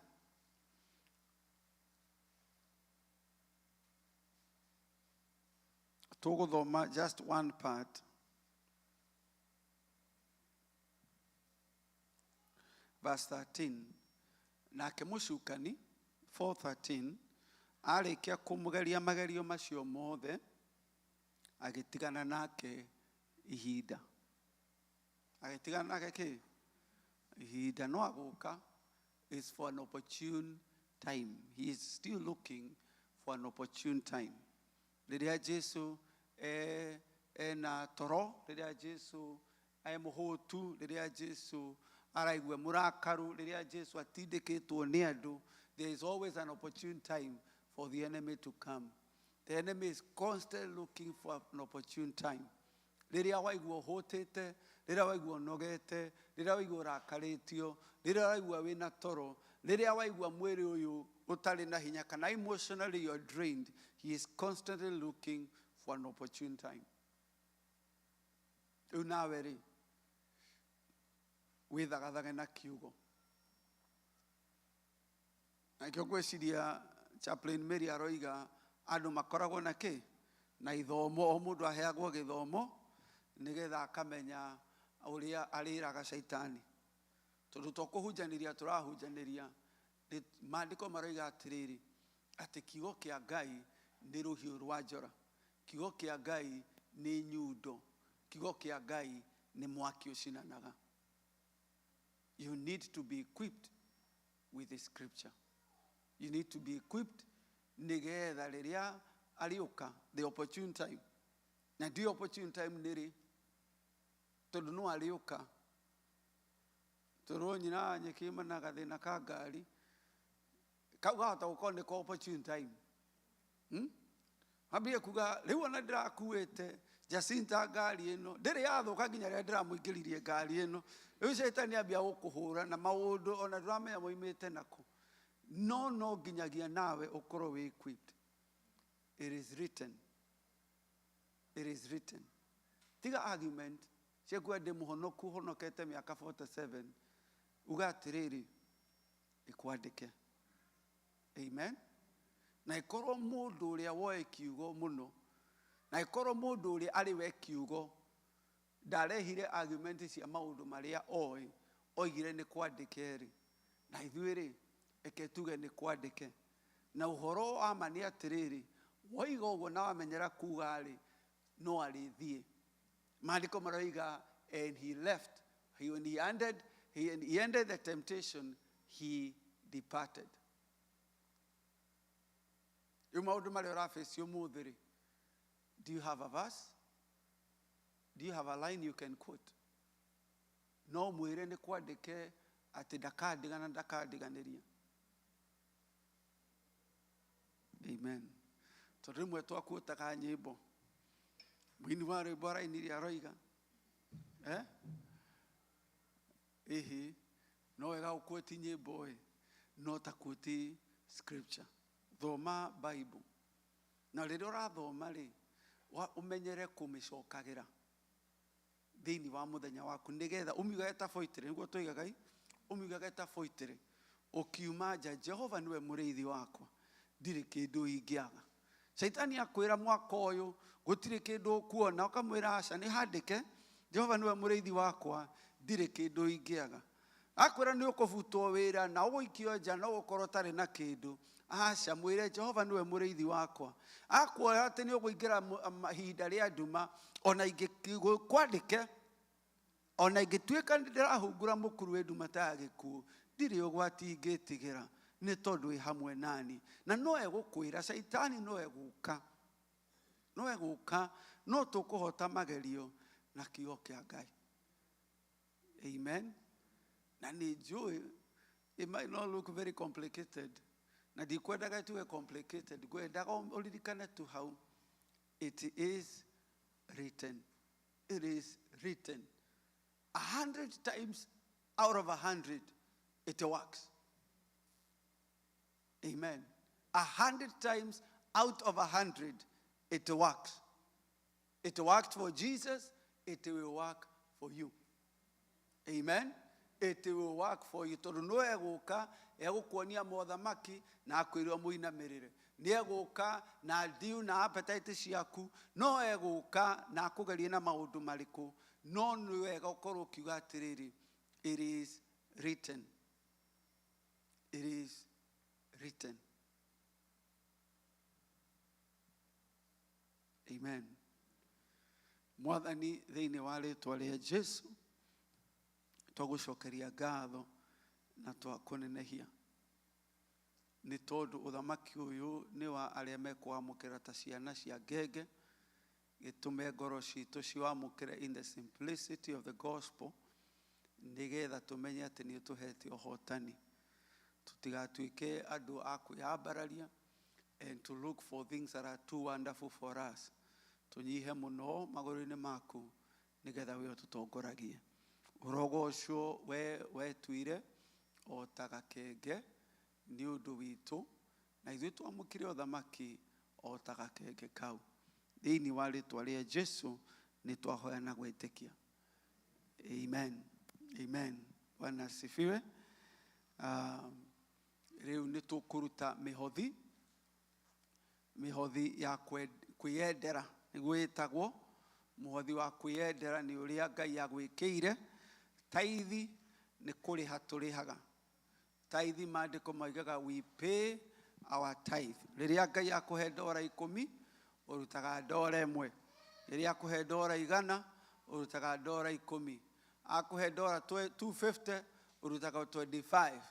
tũgũthoma just one part. Verse 13. Nake mũcukani 4:13 arĩkia kũmũgeria magerio macio mothe, agĩtigana nake ihinda. Agĩtigana nake kĩ? Ihinda. No agũka is for an opportune time. He is still looking for an opportune time. Rĩrĩa Jesu ena toro, rĩrĩa Jesu e mũhũtu, rĩrĩa Jesu araigua mũrakaru, rĩrĩa Jesu atindĩkĩtwo nĩ andũ, there is always an opportune time for the enemy to come. The enemy is constantly looking for an opportune time. Rĩrĩa waigua ũhũtĩte, rĩrĩa waigua ũnogete, rĩrĩa waigua ũrakarĩtio, rĩrĩa waigua wĩna toro, rĩrĩa waigua mwĩrĩ ũyũ ũtarĩ na hinya kana emotionally you are drained, he is constantly looking for an opportune time. Rĩu nawe rĩ, wĩthagathage na kiugo. Na nĩkĩo ngwĩciria Chaplain Mary aroiga andũ makoragwo na kĩ? Na ithomo, o mũndũ aheagwo gĩthomo nĩgetha akamenya ũrĩa arĩraga caitani. Tondũ to kũhunjanĩria tũrahunjanĩria, maandĩko maroiga atĩrĩrĩ, atĩ kiugo kĩa Ngai nĩ rũhiũ rwa njora, kiugo kĩa Ngai nĩ nyundo, kiugo kĩa Ngai nĩ mwaki ũcinanaga. You need to be equipped with the scripture. You need to be equipped nĩgetha rĩrĩa arĩũka, the opportune time. Na ndiũĩ opportune time nĩ rĩ, tondũ no arĩũka. Tondũ nyina wa nyeki na gathĩna ka ngari, kau gahota gũkorwo nĩko opportune time. Ambie kuga rĩu ona ndĩrakuĩte Jacinta ngari ĩno ndĩrĩ yathũka nginya rĩrĩa ndĩramũingĩririe ngari ĩno. Rĩu caitani ambia gũkũhũra na maũndũ ona ndũramenya moimĩte nakũ. No no nginyagia nawe ũkorwo wĩ equipped. It is written. It is written. Tiga argument cia kuga ndĩ mũhonoku honokete mĩaka 47, uga atĩrĩrĩ, ĩkwandĩke. Amen. Na ĩkorwo mũndũ ũrĩa woe kiugo mũno, na ĩkorwo mũndũ ũrĩa arĩ we kiugo ndarehire argument cia maũndũ marĩa oĩ, oigire nĩ kwandĩke rĩ, na ithuĩ rĩ, reke tuge nĩ kwandĩke. Na ũhoro wa ma nĩ atĩrĩrĩ, woiga ũguo na wamenyera kuga rĩ, no arĩthiĩ. Maandĩko maroiga, and he left. He, when he ended, he, he ended the temptation, he departed. Rĩu maũndũ marĩa ũrabaci ũmũthĩ rĩ, do you have a verse? Do you have a line you can quote? No mwĩre nĩ kwandĩke atĩ ndakandigana ndakandiganĩria. Amen. Tondũ rĩmwe twakuotaga nyĩmbo, mũini wa rwĩmbo arainire aroiga, Ĩhĩ, no wega gũquote nyĩmbo ĩ, no ta quote scripture. Thoma Bible. Na rĩrĩa ũrathoma rĩ, ũmenyere kũmĩcokagĩra thĩinĩ wa mũthenya waku nĩgetha ũmiugage ta poetry, nĩguo tũigaga ĩ, ũmiugage ta poetry. Ũkiuma nja, Jehova nĩwe mũrĩithi wakwa, ndirĩ kĩndũ ingĩaga. Caitani akwĩra mwaka ũyũ gũtirĩ kĩndũ ũkuona, ũkamwĩra aca nĩ handĩke, Jehova nĩwe mũrĩithi wakwa, ndirĩ kĩndũ ingĩaga. Akwĩra nĩ ũkũbutwo wĩra na ũgũikio nja na ũgũkorwo ũtarĩ na kĩndũ, aca mwĩre Jehova nĩwe mũrĩithi wakwa. Akuoya atĩ nĩ ũkũingĩra ihinda rĩa nduma, ona ingĩkwandĩke, ona ingĩtuĩka nĩ ndĩrahungura mũkuru wĩ nduma ta ya gĩkuũ, ndirĩ ũgwati ingĩtigĩra, nĩ tondũ wĩ hamwe nani. Na no egũkwĩra, caitani no egũka, no egũka, no tũkũhota magerio na kiugo kĩa Ngai. Amen. Na nĩ njũĩ, it might not look very complicated. Na ndikwendaga ĩtuĩke complicated, ngwendaga ũririkane tu hau. It is written. It is written. 100 times out of 100, it works. Amen. 100 times out of 100, it works. It worked for Jesus, it will work for you. Amen. It will work for you. Tondũ no egũka egũkuonia mothamaki na akwĩre ũmũinamĩrĩre. Nĩ egũka na ndiu na appetite ciaku, no egũka na akũgerie na maũndũ marĩkũ, no nĩ wega ũkorwo ũkiuga atĩrĩrĩ, it is written. It is written. Amen. Mwathani thĩinĩ wa rĩtwa rĩa Jesu twagũcokeria ngatho na twakũnenehia nĩ tondũ ũthamaki ũyũ nĩ wa arĩa mekwamũkĩra ta ciana cia ngenge. Gĩtũme ngoro citũ ciwamũkĩre in the simplicity of the gospel, nĩgetha tũmenye atĩ nĩ ũtũhete ũhotani. Tũtigatuĩke andũ a kwĩyambararia and to look for things that are too wonderful for us. Tũnyihe mũno magũrũ-inĩ maku nĩgetha we ũtũtongoragie. Ũrogocwo we wetuire o ta gakenge nĩ ũndũ witũ, na ithuĩ twamũkĩre ũthamaki o ta gakenge kau. Thĩinĩ wa rĩtwa rĩa Jesu nĩ twahoya na gwĩtĩkia. Amen. Amen. Bwana asifiwe. Rĩu nĩ tũkũruta mĩhothi, mĩhothi ya kwĩyendera nĩguo ĩtagwo. Mũhothi wa kwĩyendera nĩ ũrĩa Ngai agwĩkĩire. Taithi nĩ kũrĩha tũrĩhaga. Taithi maandĩko moigaga we pay our tithe. Rĩrĩa Ngai akũhe ndora 10, ũrutaga ndora 1. Rĩrĩa akũhe ndora 100, ũrutaga ndora 10. Akũhe ndora 250, ũrutaga 25.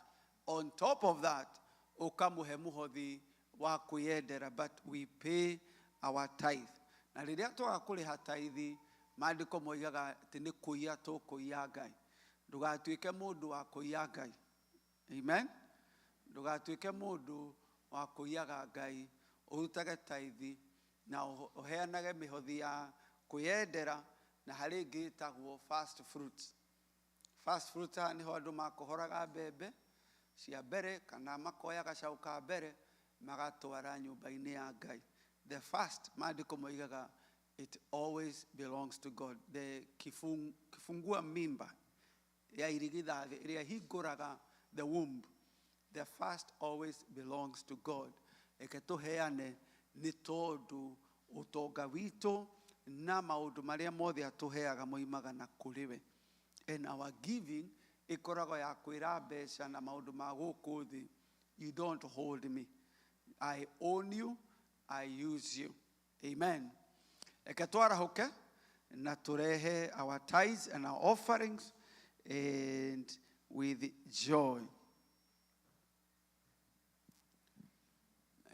On top of that, ũkamũhe mũhothi wa kwĩyendera, but we pay our tithe. Na rĩrĩa twaga kũrĩha taithi, maandĩko moigaga atĩ nĩ kũiya tũkũiya Ngai. Ndũgatuĩke mũndũ wa kũiya Ngai. Amen. Ndũgatuĩke mũndũ wa kũiyaga Ngai, ũrutage taithi na ũheanage mĩhothi ya kwĩyendera, na harĩ ĩngĩ ĩtagwo first fruits. First fruits haha nĩho andũ makohoraga mbembe cia mbere kana makoya gacaũ ka mbere magatwara nyũmba-inĩ ya Ngai. The first, maandĩko moigaga it always belongs to God. The kifungua mimba ya irigithathi ĩrĩa hingũraga the womb. The first always belongs to God. Reke tũheane nĩ tondũ ũtonga witũ na maũndũ marĩa mothe atũheaga moimaga na kũrĩ we. And our giving ĩkoragwo ya kwĩra mbeca na maũndũ ma gũkũ thĩ, you don't hold me. I own you, I use you. Amen. Reke twarahũke na tũrehe our tithes and our offerings and with joy.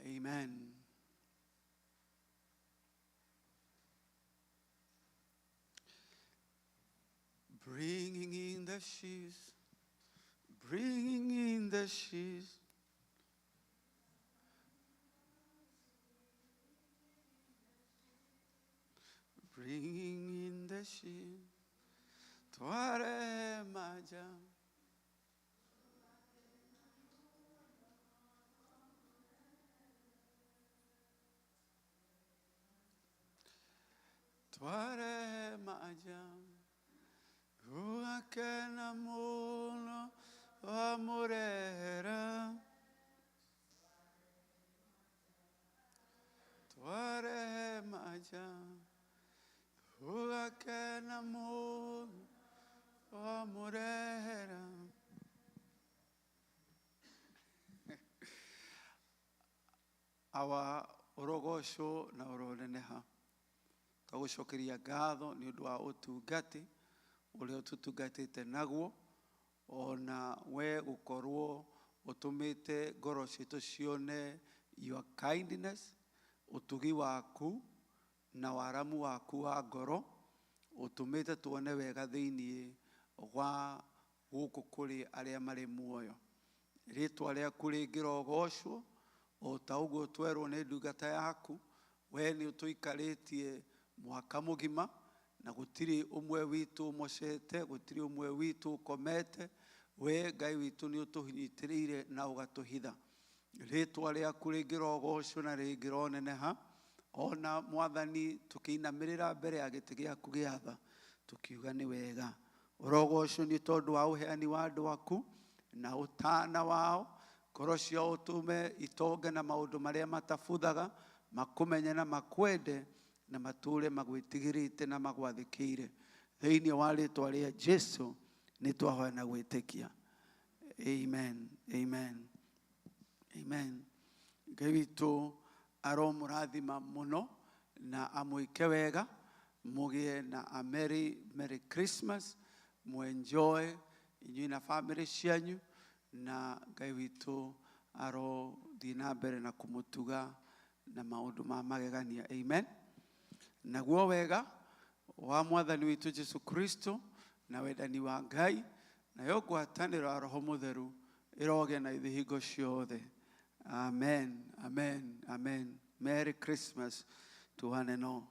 Amen. Bringing in the sheaves, bringing in the sheaves. Bringing in the sheaves. Tware maja. Tware maja. Ruakena mono amorera. Tware maja. Ruakena mono amorera. Awa orogocwo na oroneneha. Twagũcokeria ngatho nĩ ũndũ wa ũtungati ũrĩa ũtũtungatĩte naguo, ona we gũkorwo ũtũmĩte ngoro citũ cione your kindness, ũtugi waku na waramu waku wa ngoro, ũtũmĩte tuone wega thĩinĩ wa gũkũ kũrĩ arĩa marĩ muoyo. Rĩtwa rĩaku rĩngĩrogocwo o ta ũguo twerwo nĩ ndungata yaku, we nĩ ũtũikarĩtie mwaka mũgima na gũtirĩ ũmwe witũ ũmocete, gũtirĩ ũmwe witũ ũkomete. We Ngai witũ nĩ ũtũnyitĩrĩire na ũgatũhitha. Rĩtwa rĩaku rĩngĩrogocwo na rĩngĩroneneha, ona Mwathani tũkĩinamĩrĩra mbere ya gĩtĩ gĩaku gĩa tha, tũkiuga nĩ wega Ũrogocwo nĩ tondũ wa ũheani wa andũ aku na ũtana wao. Ngoro ciao ũtũme itonge na maũndũ marĩa matabuthaga, makũmenye na makwende na matũũre magwĩtigĩrĩte na magwathĩkĩire. Thĩinĩ wa rĩtwa rĩa Jesu nĩ twahoya na gwĩtĩkia. Amen. Amen. Amen. Ngai witũ aromũrathima mũno na amwĩke wega, mũgĩe na a merry, merry Christmas, mwenjoy inyuĩ na famĩlĩ cianyu, na Ngai witũ arothiĩ na mbere na kũmũtuga na maũndũ ma magegania. Amen. Naguo wega wa Mwathani witũ Jesu Kristo na wendani wa Ngai nayo ngwatanĩro ya Roho Mũtheru ĩrogĩa na ithuĩ hingo ciothe. Amen. Amen. Amen. Merry Christmas to one and all.